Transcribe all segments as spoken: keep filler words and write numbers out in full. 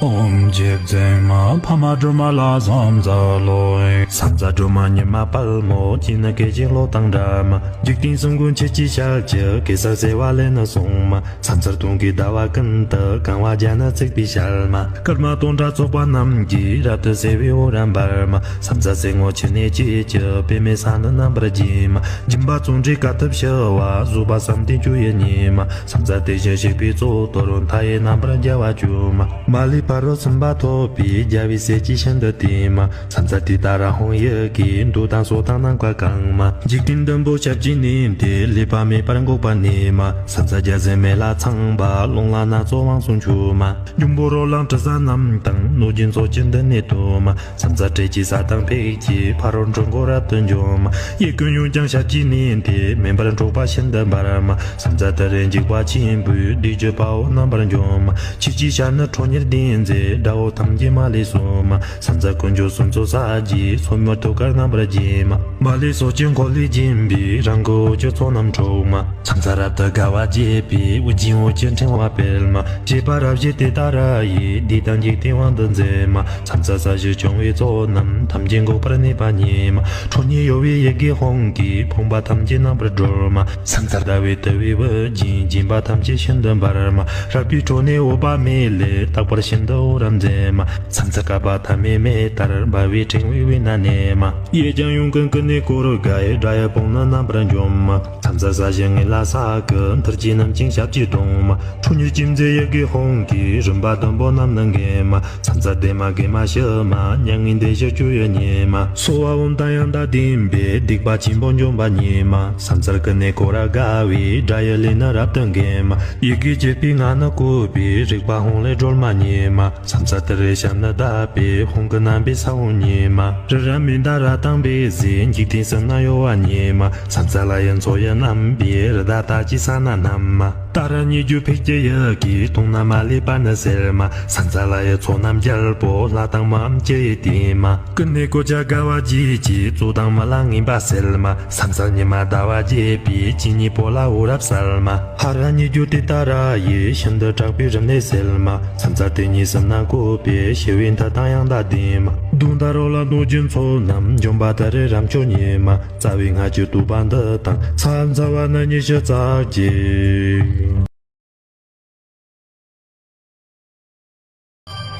ཨོཾ་རྗེ་བཙུན་མ་འཕགས་མ་སྒྲོལ་མ་ལ་ཕྱག་འཚལ་ལོ། ཕྱག་འཚལ་སྒྲོལ་མ་མྱུར་མ་དཔའ་མོ། སྤྱན་ནི་སྐད་ཅིག་གློག་དང་འདྲ་མ། འཇིག་རྟེན་གསུམ་མགོན་ཆུ་སྐྱེས་ཞལ་གྱི། གེ་སར་བྱེ་བ་ལས་ནི་བྱུང་མ། ཕྱག་འཚལ་སྟོང་གི་ཟླ་བ་ཀུན་ཏུ། གང་བ་བརྒྱ་ནི་བརྩེགས་པའི་ཞལ་མ། སྐར་མ་སྟོང་ཕྲག་ཚོགས་པ་རྣམས་ཀྱིས། རབ་ཏུ་ཕྱེ་བའི་འོད་རབ་འབར་མ། ཕྱག་འཚལ་སེར་སྔོ་ཆུ་ནས་སྐྱེས་ཀྱི། པདྨའི་ས་འདི་རྣམ་པར་བརྒྱན་མ། སྦྱིན་པ་བརྩོན་འགྲུས་དཀའ་ཐུབ་ཞི་བ། བཟོད་པ་བསམ་གཏན་སྤྱོད་ཡུལ་ཉིད་མ། ཕྱག་འཚལ་དེ་བཞིན་གཤེགས་པའི་གཙུག་ཏོར། མཐའ་ཡས་རྣམ་པར་རྒྱལ་བ་སྤྱོད་མ། མ་ལུས་ཕ་རོལ་ཕྱིན་པ་ཐོབ་པའི། རྒྱལ་བའི་སྲས་ཀྱིས་ཤིན་ཏུ་བསྟེན་མ། ཕྱག་འཚལ་ཏུཏྟཱ་ར་ཧཱུྃ་ཡི་གེས། འདོད་དང་ཕྱོགས་དང་ནམ་མཁའ་གང་མ། འཇིག་རྟེན་བདུན་པོ་ཞབས་ཀྱིས་མནན་ཏེ། ལུས་པ་མེད་པར་འགུགས་པར་ནུས་མ། ཕྱག་འཚལ་བརྒྱ་བྱིན་མེ་ལྷ་ཚངས་པ། རླུང་ལྷ་སྣ་ཚོགས་དབང་ཕྱུག་མཆོད་མ། འབྱུང་པོ་རོ་ལངས་དྲི་ཟ་རྣམས་དང་། གནོད་སྦྱིན་ཚོགས་ཀྱིས་མདུན་ནས་བསྟོད་མ། ཕྱག་འཚལ་ཏྲཊ་ཅེས་བྱ་དང་ཕཊ་ཀྱིས། ཕ་རོལ་འཁྲུལ་འཁོར་རབ་ཏུ་འཇོམས་མ། གཡས་བསྐུམ་གཡོན་བརྐྱང་ཞབས་ཀྱིས་མནན་ཏེ། མེ་འབར་འཁྲུགས་པ་ཤིན་ཏུ་འབར་མ། ཕྱག་འཚལ་ཏུ་རེ་འཇིགས་པ་ཆེན་པོས། བདུད་ཀྱི་དཔའ་བོ་རྣམ་པར་འཇོམས་མ། ཆུ་སྐྱེས་ཞལ་ནི་ཁྲོ་གཉེར་ལྡན་མཛད། དགྲ་བོ་ཐམས་ཅད་མ་ལུས་གསོད་མ། ཕྱག་འཚལ་དཀོན་མཆོག་གསུམ་མཚོན་ཕྱག་རྒྱའི། སོར་མོས་ཐུགས་ཀར་རྣམ་པར་བརྒྱན་མ། མ་ལུས་ཕྱོགས་ཀྱི་འཁོར་ལོས་བརྒྱན་པའི། རང་གི་འོད་ཀྱི་ཚོགས་རྣམས་འཁྲུགས་མ། ཕྱག་འཚལ་རབ་ཏུ་དགའ་བ་བརྗིད་པའི། དབུ་རྒྱན་འོད་ཀྱི་ཕྲེང་བ་སྤེལ་མ། བཞད་པ་རབ་བཞད་ཏུཏྟཱ་ར་ཡིས། བདུད་དང་འཇིག་རྟེན་དབང་དུ་མཛད་མ། ཕྱག་འཚལ་ས་གཞི་སྐྱོང་བའི་ཚོགས་རྣམས། ཐམས་ཅད་འགུགས་པར་ནུས་པ་ཉིད་མ། ཁྲོ་གཉེར་གཡོ་བའི་ཡི་གེ་ཧཱུྃ་གིས། ཕོངས་པ་ཐམས་ཅད་རྣམ་པར་སྒྲོལ་མ། ཕྱག་འཚལ་ཟླ་བའི་དུམ་བུས་དབུ་བརྒྱན། བརྒྱན་པ་ཐམས་ཅད་ཤིན་ཏུ་འབར་མ། རལ་པའི་ཁྲོད་ནས་འོད་དཔག་མེད་ལས། རྟག་པར་ཤིན་ཏུ་འོད་རབ་མཛད་མ། ཕྱག་འཚལ་བསྐལ་པ་ཐ་མའི་མེ་ལྟར། འབར་བའི་ཕྲེང་བའི་དབུས་ན་གནས་མ། གཡས་བརྐྱང་གཡོན་བསྐུམ་ཀུན་ནས་བསྐོར་དགའི། དགྲ་ཡི་དཔུང་ནི་རྣམ་པར་འཇོམས་མ། ཕྱག་འཚལ་ས་གཞི་ངན་ལྷ་ས་ཀུན། མཐིལ་གྱིས་བསྣུན་ཅིང་ཞབས་ཀྱིས་བརྡུང་མ། ཁྲོ་གཉེར་ཅན་མཛད་ཡི་གེ་ཧཱུྃ་གིས། རིམ་པ་བདུན་པོ་རྣམས་ནི་འགེམས་མ། ཕྱག་འཚལ་བདེ་མ་དགེ་མ་ཞི་མ། མྱ་ངན་འདས་ཞི་སྤྱོད་ཡུལ་ཉིད་མ། སྭཱ་ཧཱ་ཨོཾ་དང་ཡང་དག་ལྡན་པས། སྡིག་པ་ཆེན་པོ་འཇོམས་པ་ཉིད་མ། ཕྱག་འཚལ་ཀུན་ནས་བསྐོར་རབ་དགའ་བའི། དགྲ་ཡི་ལུས་ནི་རབ་ཏུ་འགེམས་མ། ཡི་གེ་བཅུ་པའི་ངག་ནི་བཀོད་པའི། རིག་པ་ཧཱུྃ་ལས་སྒྲོལ་མ་ཉིད་མ། ཕྱག་འཚལ་ཏུ་རེ་ཤམ་ནི་བརྡབས་པའི། ཧཱུྃ་གི་རྣམ་པའི་ས་བོན་ཉིད་མ། རི་རབ་མནྡ་ར་དང་འབིགས་བྱེད། འཇིག་རྟེན་གསུམ་ན་གཡོ་བ་ཉིད་མ། ཕྱག་འཚལ་ལྷ་ཡི་མཚོ་ཡི་རྣམ་པའི། རི་དྭགས་རྟགས་ཅན་ས་སྣ་རྣམས་མ། ཏཱ་ར་གཉིས་བརྗོད་ཕཊ་ཀྱི་ཡི་གེས། དུག་རྣམས་མ་ལུས་པ་ནི་སེལ་མ། ཕྱག་འཚལ་ལྷ་ཡི་ཚོགས་རྣམས་རྒྱལ་པོ། ལྷ་དང་མིའམ་ཅི་ཡིས་བསྟེན་མ། ཀུན་ནས་བསྐོར་བྱ་དགའ་བ་བརྗིད་ཀྱིས། རྩོད་དང་རྨི་ལམ་ངན་པ་སེལ་མ། ཕྱག་འཚལ་ཉི་མ་ཟླ་བ་རྒྱས་པའི། སྤྱན་གཉིས་པོ་ལ་འོད་རབ་གསལ་མ། ཧ་ར་གཉིས་བརྗོད་ཏུཏྟཱ་ར་ཡིས། ཤིན་ཏུ་དྲག་པོའི་རིམས་ནད་སེལ་མ། ཕྱག་འཚལ་དེ་ཉིད་གསུམ་རྣམས་བཀོད་པའི། ཞི་བའི་མཐུ་དང་ཡང་དག་ལྡན་མ། གདོན་དང་རོ་ལངས་གནོད་སྦྱིན་ཚོགས་རྣམས། འཇོམས་པ་ཏུ་རེ་རབ་མཆོག་ཉིད་མ། རྩ་བའི་སྔགས་ཀྱི་བསྟོད་པ་འདི་དང་། ཕྱག་འཚལ་བ་ནི་ཉི་ཤུ་རྩ་གཅིག།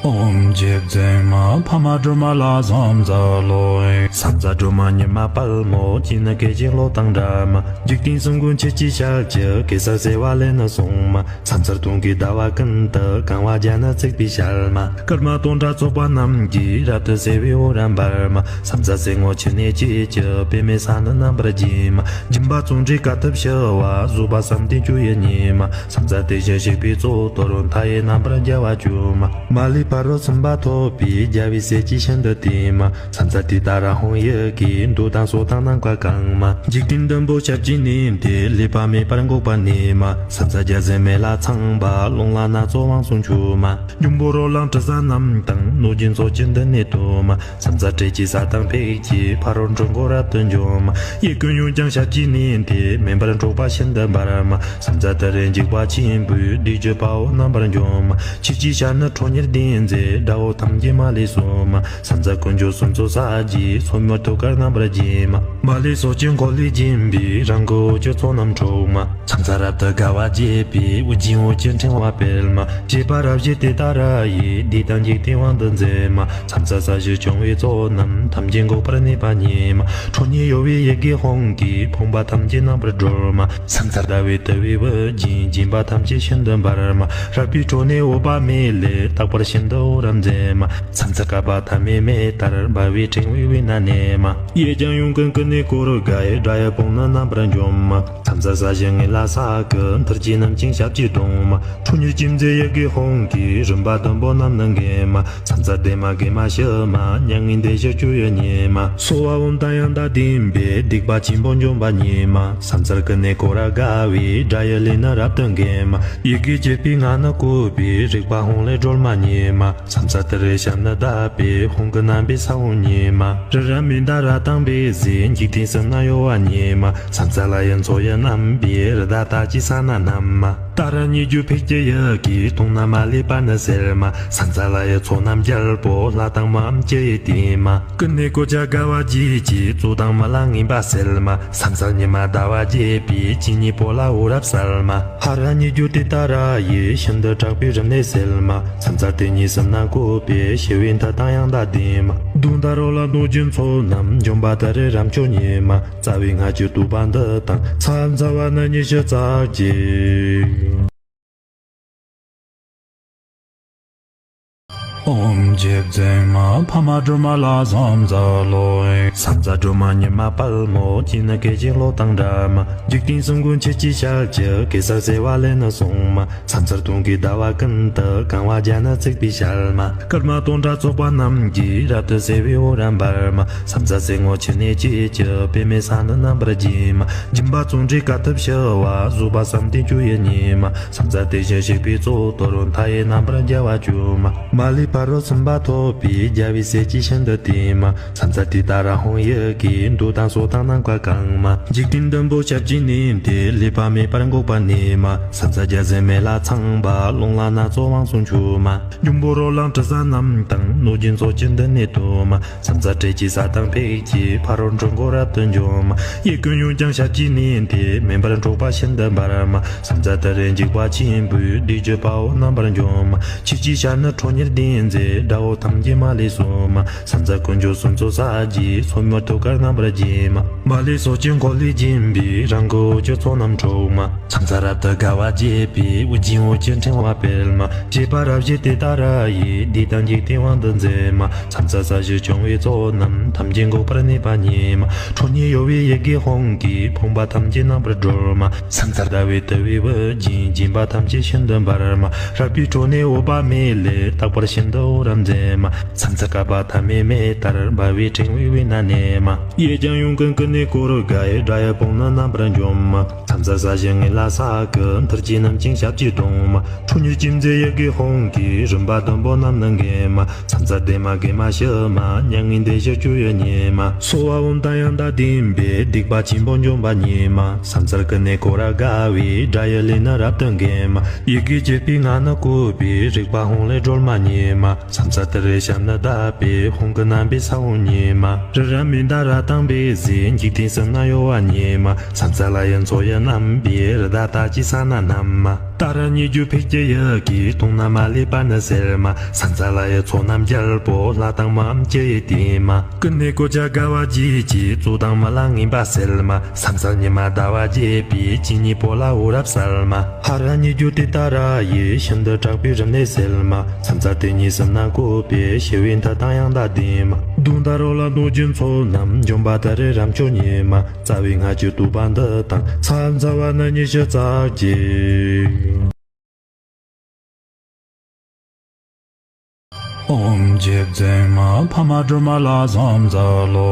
ཨོཾ་རྗེ་བཙུན་མ་འཕགས་མ་སྒྲོལ་མ་ལ་ཕྱག་འཚལ་ལོ། ཕྱག་འཚལ་སྒྲོལ་མ་མྱུར་མ་དཔའ་མོ། སྤྱན་ནི་སྐད་ཅིག་གློག་དང་འདྲ་མ། འཇིག་རྟེན་གསུམ་མགོན་ཆུ་སྐྱེས་ཞལ་གྱི། གེ་སར་བྱེ་བ་ལས་ནི་བྱུང་མ། ཕྱག་འཚལ་སྟོང་གི་ཟླ་བ་ཀུན་ཏུ། གང་བ་བརྒྱ་ནི་བརྩེགས་པའི་ཞལ་མ། སྐར་མ་སྟོང་ཕྲག་ཚོགས་པ་རྣམས་ཀྱིས། རབ་ཏུ་ཕྱེ་བའི་འོད་རབ་འབར་མ། ཕྱག་འཚལ་སེར་སྔོ་ཆུ་ནས་སྐྱེས་ཀྱི། པདྨའི་ས་འདི་རྣམ་པར་བརྒྱན་མ། སྦྱིན་པ་བརྩོན་འགྲུས་དཀའ་ཐུབ་ཞི་བ། བཟོད་པ་བསམ་གཏན་སྤྱོད་ཡུལ་ཉིད་མ། ཕྱག་འཚལ་དེ་བཞིན་གཤེགས་པའི་གཙུག་ཏོར། མཐའ་ཡས་རྣམ་པར་རྒྱལ་བ་སྤྱོད་མ། མ་ལུས་ཕ་རོལ་ཕྱིན་པ་ཐོབ་པའི། རྒྱལ་བའི་སྲས་ཀྱིས་ཤིན་ཏུ་བསྟེན་མ། ཕྱག་འཚལ་ཏུཏྟཱ་ར་ཧཱུྃ་ཡི་གེས། འདོད་དང་ཕྱོགས་དང་ནམ་མཁའ་གང་མ། འཇིག་རྟེན་བདུན་པོ་ཞབས་ཀྱིས་མནན་ཏེ། ལུས་པ་མེད་པར་འགུགས་པར་ནུས་མ། ཕྱག་འཚལ་བརྒྱ་བྱིན་མེ་ལྷ་ཚངས་པ། རླུང་ལྷ་སྣ་ཚོགས་དབང་ཕྱུག་མཆོད་མ། འབྱུང་པོ་རོ་ལངས་དྲི་ཟ་རྣམས་དང་། གནོད་སྦྱིན་ཚོགས་ཀྱིས་མདུན་ནས་བསྟོད་མ། ཕྱག་འཚལ་ཏྲཊ་ཅེས་བྱ་དང་ཕཊ་ཀྱིས། ཕ་རོལ་འཁྲུལ་འཁོར་རབ་ཏུ་འཇོམས་མ། གཡས་བསྐུམ་གཡོན་བརྐྱང་ཞབས་ཀྱིས་མནན་ཏེ། མེ་འབར་འཁྲུགས་པ་ཤིན་ཏུ་འབར་མ། ཕྱག་འཚལ་ཏུ་རེ་འཇིགས་པ་ཆེན་པོས། བདུད་ཀྱི་དཔའ་བོ་རྣམ་པར་འཇོམས་མ། ཆུ་སྐྱེས་ཞལ་ནི་ཁྲོ་གཉེར་ལྡན་མཛད། དགྲ་བོ་ཐམས་ཅད་མ་ལུས་གསོད་མ། ཕྱག་འཚལ་དཀོན་མཆོག་གསུམ་མཚོན་ཕྱག་རྒྱའི། སོར་མོས་ཐུགས་ཀར་རྣམ་པར་བརྒྱན་མ། མ་ལུས་ཕྱོགས་ཀྱི་འཁོར་ལོས་བརྒྱན་པའི། རང་གི་འོད་ཀྱི་ཚོགས་རྣམས་འཁྲུགས་མ། ཕྱག་འཚལ་རབ་ཏུ་དགའ་བ་བརྗིད་པའི། དབུ་རྒྱན་འོད་ཀྱི་ཕྲེང་བ་སྤེལ་མ། བཞད་པ་རབ་བཞད་ཏུཏྟཱ་ར་ཡིས། བདུད་དང་འཇིག་རྟེན་དབང་དུ་མཛད་མ། ཕྱག་འཚལ་ས་གཞི་སྐྱོང་བའི་ཚོགས་རྣམས། ཐམས་ཅད་འགུགས་པར་ནུས་པ་ཉིད་མ། ཁྲོ་གཉེར་གཡོ་བའི་ཡི་གེ་ཧཱུྃ་གིས། ཕོངས་པ་ཐམས་ཅད་རྣམ་པར་སྒྲོལ་མ། ཕྱག་འཚལ་ཟླ་བའི་དུམ་བུས་དབུ་རྒྱན། བརྒྱན་པ་ཐམས་ཅད་ཤིན་ཏུ་འབར་མ། རལ་པའི་ཁྲོད་ནས་འོད་དཔག་མེད་ལས། རྟག་པར་ཤིན་ཏུ་འོད་རབ་མཛད་མ། ཕྱག་འཚལ་བསྐལ་པ་ཐ་མའི་མེ་ལྟར། འབར་བའི་ཕྲེང་བའི་དབུས་ན་གནས་མ། གཡས་བརྐྱང་གཡོན་བསྐུམ་ཀུན་ནས་བསྐོར་དགའི། དགྲ་ཡི་དཔུང་ནི་རྣམ་པར་འཇོམས་མ། ཕྱག་འཚལ་ས་གཞི་ངན་ལྷ་ས་ཀུན། མཐིལ་གྱིས་བསྣུན་ཅིང་ཞབས་ཀྱིས་བརྡུང་མ། ཁྲོ་གཉེར་ཅན་མཛད་ཡི་གེ་ཧཱུྃ་གིས། རིམ་པ་བདུན་པོ་རྣམས་ནི་འགེམས་མ། ཕྱག་འཚལ་བདེ་མ་དགེ་མ་ཞི་མ། མྱ་ངན་འདས་ཞི་སྤྱོད་ཡུལ་ཉིད་མ། སྭཱ་ཧཱ་ཨོཾ་དང་ཡང་དག་ལྡན་པས། སྡིག་པ་ཆེན་པོ་འཇོམས་པ་ཉིད་མ། ཕྱག་འཚལ་ཀུན་ནས་བསྐོར་རབ་དགའ་བའི། དགྲ་ཡི་ལུས་ནི་རབ་ཏུ་འགེམས་མ། ཡི་གེ་བཅུ་པའི་ངག་ནི་བཀོད་པའི། རིག་པ་ཧཱུྃ་ལས་སྒྲོལ་མ་ཉིད་མ། ཕྱག་འཚལ་ཏུ་རེ་ཤམ་ནི་བརྡབས་པའི། ཧཱུྃ་གི་རྣམ་པའི་ས་བོན་ཉིད་མ། རི་རབ་མནྡ་ར་དང་འབིགས་བྱེད། འཇིག་རྟེན་གསུམ་ན་གཡོ་བ་ཉིད་མ། ཕྱག་འཚལ་ལྷ་ཡི་མཚོ་ཡི་རྣམ་པའི། རི་དྭགས་རྟགས་ཅན་ས་སྣ་རྣམས་མ། ཏཱ་ར་གཉིས་བརྗོད་འཕེལ་གྱི་ཡི་གེ། མཐོང་ན་མ་ལུས་པ་ནི་གསལ་མ། ས་མཚར་ལྷ་ཡི་ཚོགས་རྣམས་རྒྱལ་པོ། ལྷ་དང་མིའམ་ཅི་ཡིས་བསྟེན་མ། ཀུན་ནས་གོ་ཆ་དགའ་བ་བརྗིད་ཀྱིས། རྩོད་དང་རྨི་ལམ་ངན་པ་སེལ་མ། ས་མཚར་ཉི་མ་ཟླ་བ་རྒྱས་པའི། ཇི་སྙེད་པོ་ལ་འོད་རབ་གསལ་མ། ཧ་ར་གཉིས་བརྗོད་དེ་ཏཱ་ར་ཡིས། ཤིན་ཏུ་དྲག་པོའི་རིམས་ནད་སེལ་མ། ས་མཚར་དེ་ཉིད་སེམས་ན་བཀོད་པའི། ཞི་བའི་མཐུ་དང་ཡང་དག་ལྡན་མ། གདོན་དང་རོ་ལངས་གནོད་སྦྱིན་ཚོགས་རྣམས། འཇོམས་པ་ཏུ་རེ་རབ་མཆོག་ཉིད་མ། རྩ་བའི་སྔགས་ཀྱི་བསྟོད་པ་འདི་དང་། ས་མཚར་བ་ནི་ཉི་ཤུ་རྩ་གཅིག། ཨོཾ་རྗེ་བཙུན་མ་འཕགས་མ་སྒྲོལ་མ་ལ་ཕྱག་འཚལ་ལོ། ས་མཚར་སྒྲོལ་མ་ཉི་མ་དཔལ་མོ། སྐྱེ་གནས་སྐད་ཅིག་གློག་དང་འདྲ་མ། འཇིག་རྟེན་གསུམ་མགོན་ཆུ་སྐྱེས་ཞལ་གྱི། གེ་སར་བྱེ་བ་ལས་ནི་བྱུང་མ། ས་མཚར་སྟོང་གི་ཟླ་བ་ཀུན་ཏུ། གང་བ་བརྒྱ་ནི་བརྩེགས་པའི་ཞལ་མ། སྐར་མ་སྟོང་ཕྲག་ཚོགས་པ་རྣམས་ཀྱིས། རབ་ཏུ་བསིལ་བའི་འོད་རབ་འབར་མ། ས་མཚར་སེར་སྔོ་ཆུ་ནས་སྐྱེས་ཀྱི། པདྨའི་ས་ནི་རྣམ་པར་བརྒྱན་མ། སྦྱིན་པ་བརྩོན་འགྲུས་དཀའ་ཐུབ་ཞི་བ། བཟོད་པ་བསམ་གཏན་སྤྱོད་ཡུལ་ཉིད་མ། ས་མཚར་དེ་བཞིན་གཤེགས་པའི་གཙུག་ཏོར། མཐའ་ཡས་རྣམ་པར་རྒྱལ་བ་སྤྱོད་མ། མ་ལུས་ཕ་རོལ་ཕྱིན་པ་ཐོབ་པའི། རྒྱལ་བའི་སྲས་ཀྱིས་ཤིན་ཏུ་བསྟེན་མ། ས་མཚར་དེ་ཏཱ་ར་ཧཱུྃ་ཡི་གེས། འདོད་དང་ཕྱོགས་དང་ནམ་མཁའ་གང་མ། འཇིག་རྟེན་བདུན་པོ་ཞབས་ཀྱིས་མནན་ཏེ། ཀླས་པ་མེད་པར་འགུགས་པ་ཉིད་མ། ས་མཚར་བརྒྱ་བྱིན་མེ་ལྷ་ཚངས་པ། རླུང་ལྷ་སྣ་ཚོགས་དབང་ཕྱུག་མཆོད་མ། འབྱུང་པོ་རོ་ལངས་དྲི་ཟ་རྣམས་དང་། གནོད་སྦྱིན་ཚོགས་ཀྱིས་མདུན་ནས་བསྟོད་མ། ས་མཚར་དྲེགས་ཀྱི་ས་དང་ཕཊ་ཀྱིས། ཕ་རོལ་འཁྲུལ་འཁོར་རབ་ཏུ་འཇོམས་མ། གཡས་བསྐུམ་གཡོན་བརྐྱང་ཞབས་ཀྱིས་མནན་ཏེ། མེ་འབར་འཁྲུགས་པ་ཤིན་ཏུ་འབར་མ། ས་མཚར་ཏུ་རེ་འཇིགས་པ་ཆེན་པོས། བདུད་ཀྱི་དཔའ་བོ་རྣམ་པར་འཇོམས་མ། ཆུ་སྐྱེས་ཞལ་ནི་ཁྲོ་གཉེར་ལྡན་མཛད། དགྲ་བོ་ཐམས་ཅད་མ་ལུས་གསོད་མ། ས་མཚར་དཀོན་མཆོག་གསུམ་མཚོན་ཕྱག་རྒྱའི། སོར་མོས་ཐུགས་ཀར་རྣམ་པར་བརྒྱན་མ། མ་ལུས་ཕྱོགས་ཀྱི་འཁོར་ལོས་བརྒྱན་པའི། རང་གི་འོད་ཀྱི་ཚོགས་རྣམས་འཁྲུགས་མ། ས་མཚར་རབ་ཏུ་དགའ་བ་བརྗིད་པའི། དབུ་རྒྱན་འོད་ཀྱི་ཕྲེང་བ་སྤེལ་མ། བཞད་པ་རབ་བཞད་དེ་ཏཱ་ར་ཡིས། བདུད་དང་འཇིག་རྟེན་དབང་དུ་མཛད་མ། ས་མཚར་ས་གཞི་སྐྱོང་བའི་ཚོགས་རྣམས། ཐམས་ཅད་འགུགས་པར་ནུས་པ་ཉིད་མ། ཁྲོ་གཉེར་གཡོ་བའི་ཡི་གེ་ཧཱུྃ་གིས། ཕོངས་པ་ཐམས་ཅད་རྣམ་པར་སྒྲོལ་མ། ས་མཚར་ཟླ་བའི་དུམ་བུས་དབུ་རྒྱན། བརྒྱན་པ་ཐམས་ཅད་ཤིན་ཏུ་འབར་མ། རལ་པའི་ཁྲོད་ནས་འོད་དཔག་མེད་ལས། རྟག་པར་ཤིན་ཏུ་འོད་རབ་མཛད་མ། ས་མཚར་བསྐལ་པ་ཐ་མའི་མེ་ལྟར། འབར་བའི་ཕྲེང་བའི་དབུས་ན་གནས་མ། གཡས་བརྐྱང་གཡོན་བསྐུམ་ཀུན་ནས་བསྐོར་དགའི། དགྲ་ཡི་དཔུང་ནི་རྣམ་པར་འཇོམས་མ། ས་མཚར་ས་གཞི་ངོས་ལ་ས་ཀྱི། མཐིལ་གྱིས་བསྣུན་ཅིང་ཞབས་ཀྱིས་བརྡུང་མ། ཁྲོ་གཉེར་ཅན་མཛད་ཡི་གེ་ཧཱུྃ་གིས། རིམ་པ་བདུན་པོ་རྣམས་ནི་འགེམས་མ། ས་མཚར་བདེ་མ་དགེ་མ་ཞི་མ། མྱ་ངན་འདས་ཞི་སྤྱོད་ཡུལ་ཉིད་མ། སྭཱ་ཧཱ་ཨོཾ་དང་ཡང་དག་ལྡན་པས། སྡིག་པ་ཆེན་པོ་འཇོམས་པ་ཉིད་མ། ས་མཚར་ཀུན་ནས་བསྐོར་རབ་དགའ་བའི། དགྲ་ཡི་ལུས་ནི་རབ་ཏུ་འགེམས་མ། ཡི་གེ་བཅུ་པའི་ངག་ནི་བཀོད་པའི། རིག་པ་ཧཱུྃ་ལས་སྒྲོལ་མ་ཉིད་མ། ས་མཚར་ཏུ་རེའི་ཞབས་ནི་བརྡབས་པས། ཧཱུྃ་གི་རྣམ་པའི་ས་བོན་ཉིད་མ། རི་རབ་མནྡ་ར་དང་འབིགས་བྱེད། འཇིག་རྟེན་གསུམ་ན་གཡོ་བ་ཉིད་མ། ས་མཚར་ལྷ་ཡི་མཚོ་ཡི་རྣམ་པའི། རི་དྭགས་རྟགས་ཀྱི་ས་སྣ་རྣམས་མ། ཏཱ་ར་གཉིས་བརྗོད་འཕེལ་གྱི་ཡི་གེས། མཐོང་ན་མ་ལུས་པ་ནི་སེལ་མ། ས་མཚར་ལྷ་ཡི་ཚོགས་རྣམས་རྒྱལ་པོ། ལྷ་དང་མིའམ་ཅི་ཡིས་བསྟེན་མ། ཀུན་ནས་གོ་ཆ་དགའ་བ་བརྗིད་ཀྱིས། རྩོད་དང་རྨི་ལམ་ངན་པ་སེལ་མ། ས་མཚར་ཉི་མ་ཟླ་བ་རྒྱས་པའི། ཇི་སྙེད་པོ་ལ་འོད་རབ་གསལ་མ། ཧ་ར་གཉིས་བརྗོད་དེ་ཏཱ་ར་ཡིས། ཤིན་ཏུ་དྲག་པོའི་རིམས་ནད་སེལ་མ། ས་མཚར་དེ་ཉིད་སེམས་ན་བཀོད་པའི། ཞི་བའི་མཐུ་དང་ཡང་དག་ལྡན་མ། གདོན་དང་རོ་ལངས་གནོད་སྦྱིན་ཚོགས་རྣམས། འཇོམས་པ་ཏུ་རེ་རབ་མཆོག་ཉིད་མ། རྩ་བའི་སྔགས་ཀྱི་བསྟོད་པ་འདི་དང་། ས་མཚར་བ་ནི་ཉི་ཤུ་རྩ་གཅིག། ཨོཾ་རྗེ་བཙུན་མ་འཕགས་མ་སྒྲོལ་མ་ལ་ཕྱག་འཚལ་ལོ།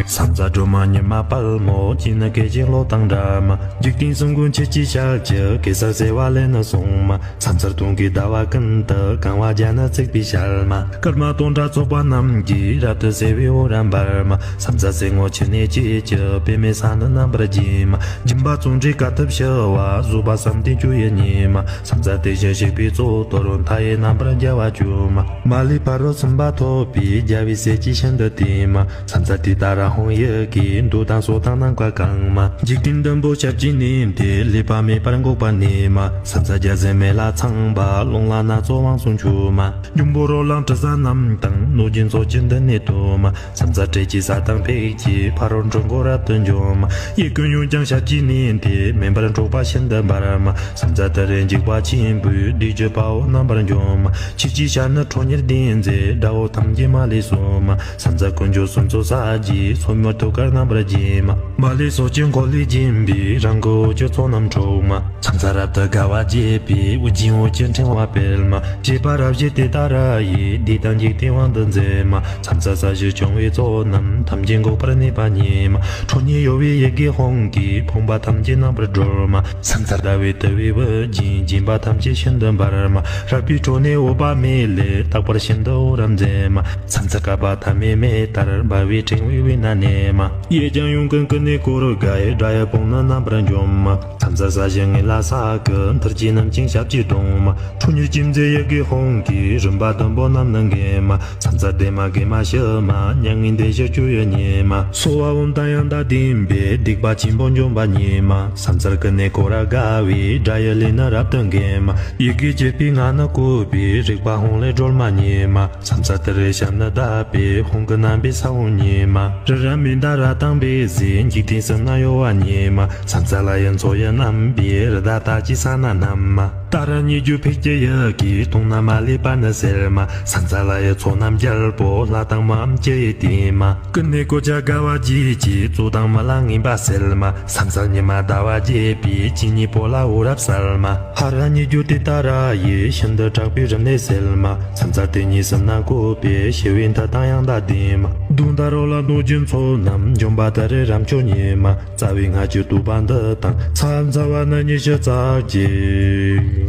ས་མཚར་སྒྲོལ་མ་ཉི་མ་དཔལ་མོ། སྤྱན་ནི་སྐད་ཅིག་གློག་དང་འདྲ་མ། འཇིག་རྟེན་གསུམ་མགོན་ཆུ་སྐྱེས་ཞལ་གྱི། གེ་སར་བྱེ་བ་ལས་ནི་བྱུང་མ། ས་མཚར་སྟོང་གི་ཟླ་བ་ཀུན་ཏུ། གང་བ་བརྒྱ་ནི་བརྩེགས་པའི་ཞལ་མ། སྐར་མ་སྟོང་ཕྲག་ཚོགས་པ་རྣམས་ཀྱིས། རབ་ཏུ་བསིལ་བའི་འོད་རབ་འབར་མ། ས་མཚར་སེར་སྔོ་ཆུ་ནས་སྐྱེས་ཀྱི། པདྨའི་ས་ནི་རྣམ་པར་བརྒྱན་མ། སྦྱིན་པ་བརྩོན་འགྲུས་དཀའ་ཐུབ་ཞི་བ། བཟོད་པ་བསམ་གཏན་སྤྱོད་ཡུལ་ཉིད་མ། ས་མཚར་དེ་བཞིན་གཤེགས་པའི་གཙུག་ཏོར། མཐའ་ཡས་རྣམ་པར་རྒྱལ་བ་སྤྱོད་མ། མ་ལུས་ཕ་རོལ་ཕྱིན་པ་ཐོབ་པའི། རྒྱལ་བའི་སྲས་ཀྱིས་ཤིན་ཏུ་བསྟེན་མ། ས་མཚར་དེ་ཏཱ་ར་ཧཱུྃ་ཡི་གེས། འདོད་དང་ཕྱོགས་དང་ནམ་མཁའ་གང་མ། འཇིག་རྟེན་བདུན་པོ་ཞབས་ཀྱིས་མནན་ཏེ། ཀླས་པ་མེད་པར་འགུགས་པ་ཉིད་མ། ས་མཚར་བརྒྱ་བྱིན་མེ་ལྷ་ཚངས་པ། རླུང་ལྷ་སྣ་ཚོགས་དབང་ཕྱུག་མཆོད་མ། འབྱུང་པོ་རོ་ལངས་དྲི་ཟ་རྣམས་དང་། གནོད་སྦྱིན་ཚོགས་ཀྱིས་མདུན་ནས་བསྟོད་མ། ས་མཚར་དྲེགས་ཀྱི་ས་དང་ཕཊ་ཀྱིས། ཕ་རོལ་འཁྲུལ་འཁོར་རབ་ཏུ་འཇོམས་མ། གཡས་བསྐུམ་གཡོན་བརྐྱང་ཞབས་ཀྱིས་མནན་ཏེ། མེ་འབར་འཁྲུགས་པ་ཤིན་ཏུ་འབར་མ། ས་མཚར་ཏུ་རེ་འཇིགས་པ་ཆེན་པོས། བདུད་ཀྱི་དཔའ་བོ་རྣམ་པར་འཇོམས་མ། ཆུ་སྐྱེས་ཞལ་ནི་ཁྲོ་གཉེར་ལྡན་མཛད། དགྲ་བོ་ཐམས་ཅད་མ་ལུས་གསོད་མ། ས་མཚར་དཀོན་མཆོག་གསུམ་མཚོན་ཕྱག་རྒྱའི། སོར་མོས་ཐུགས་ཀར་རྣམ་པར་བརྒྱན་མ། མ་ལུས་ཕྱོགས་ཀྱི་འཁོར་ལོས་བརྒྱན་པའི། རང་གི་འོད་ཀྱི་ཚོགས་རྣམས་འཁྲུགས་མ། ས་མཚར་རབ་ཏུ་དགའ་བ་བརྗིད་པའི། དབུ་རྒྱན་འོད་ཀྱི་ཕྲེང་བ་སྤེལ་མ། བཞད་པ་རབ་བཞད་དེ་ཏཱ་ར་ཡིས། བདུད་དང་འཇིག་རྟེན་དབང་དུ་མཛད་མ། ས་མཚར་ས་གཞི་སྐྱོང་བའི་ཚོགས་རྣམས། ཐམས་ཅད་འགུགས་པར་ནུས་པ་ཉིད་མ། ཁྲོ་གཉེར་གཡོ་བའི་ཡི་གེ་ཧཱུྃ་གིས། ཕོངས་པ་ཐམས་ཅད་རྣམ་པར་སྒྲོལ་མ། ས་མཚར་ཟླ་བའི་དུམ་བུས་དབུ་རྒྱན། བརྒྱན་པ་ཐམས་ཅད་ཤིན་ཏུ་འབར་མ། རལ་པའི་ཁྲོད་ནས་འོད་དཔག་མེད་ལས། རྟག་པར་ཤིན་ཏུ་འོད་རབ་ མཛད་མ། མཚམས་མཚར་བསྐལ་པ་ཐ་མའི་མེ་ལྟར་འབར་བའི་ཕྲེང་བའི་དབུས་ན་གནས་མ། གཡས་བརྐྱང་གཡོན་བསྐུམ་ཀུན་ནས་བསྐོར། དགའ་བའི་སྒྲ་ཡི་བོང་ནི་རྣམ་པར་འཇོམས་མ། མཚམས་མཚར་ས་གཞི་ངན་ལ་ས་ཀུན། མཐར་གྱིས་རྣམ་བཅིངས་ཞབས་ཀྱིས་བརྡུང་མ། ཁྲོ་གཉེར་ཅན་མཛད་ཡི་གེ་ཧཱུྃ་གིས། རིམ་པ་བདུན་པོ་རྣམས་ནི་འགེམས་མ། མཚམས་མཚར་བདེ་མ་དགེ་མ་ཞི་མ། མྱ་ངན་འདས་ཞི་སྤྱོད་ཡུལ་ཉིད་མ། སྭཱ་ཧཱ་ཨོཾ་དང་ཡང་དག་ལྡན་པས། སྡིག་པ་ཆེན་པོ་འཇོམས་པ་ཉིད་མ། མཚམས་མཚར་ཀུན་ནས་བསྐོར་རབ་དགའ་བའི། སྒྲ་ཡི་ལས་ནི་རབ་ཏུ་འགེམས་མ། ཡི་གེ་བཅུ་པའི་ངག་ནི་བཀོད་པའི། རིག་པ་ཧཱུྃ་ལས་སྒྲོལ་མ་ཉིད་མ། མཚམས་མཚར་ཏུ་རེ་ཞབས་ནི་བརྡབས་པས། ཧཱུྃ་གི་རྣམ་པའི་ས་བོན་ཉིད་མ། རི་རབ་མནྡ་ར་དང་འབིགས་བྱེད། འཇིག་རྟེན་གསུམ་ན་གཡོ་བ་ཉིད་མ། མཚམས་མཚར་ལྷ་ཡི་མཚོ་ཡི་རྣམ་པའི། རི་དྭགས་རྟགས་ཅན་ས་སྣ་རྣམས་མ། ཏཱ་ར་གཉིས་བརྗོད་ཕཊ་ཀྱི་ཡི་གེས། དུག་རྣམས་མ་ལུས་པ་ནི་སེལ་མ། མཚམས་མཚར་ལྷ་ཡི་ཚོགས་རྣམས་རྒྱལ་པོ། ལྷ་དང་མིའམ་ཅི་ཡིས་བསྟེན་མ། ཀུན་ནས་བསྐོར་བྱ་དགའ་བ་བརྗིད་ཆེས། རྩོད་དང་རྨི་ལམ་ངན་པ་སེལ་མ། མཚམས་མཚར་ཉི་མ་ཟླ་བ་རྒྱས་པའི། སྤྱན་གཉིས་པོ་ལ་འོད་རབ་གསལ་མ། ཧ་ར་གཉིས་བརྗོད་ཏུཏྟཱ་ར་ཡིས། ཤིན་ཏུ་དྲག་པོའི་རིམས་ནད་སེལ་མ། མཚམས་མཚར་དེ་ཉིད་གསུམ་ན་བཀོད་པའི། ཞི་བའི་མཐུ་དང་ཡང་དག་ལྡན་མ། གདོན་དང་རོ་ལངས་གནོད་སྦྱིན་ཚོགས་རྣམས། འཇོམས་པ་ཏུ་རེ་རབ་མཆོག་ཉིད་མ། རྩ་བའི་སྔགས་ཀྱི་བསྟོད་པ་འདི་དང་། མཚམས་མཚར་བ་ནི་ཉི་ཤུ་རྩ་གཅིག།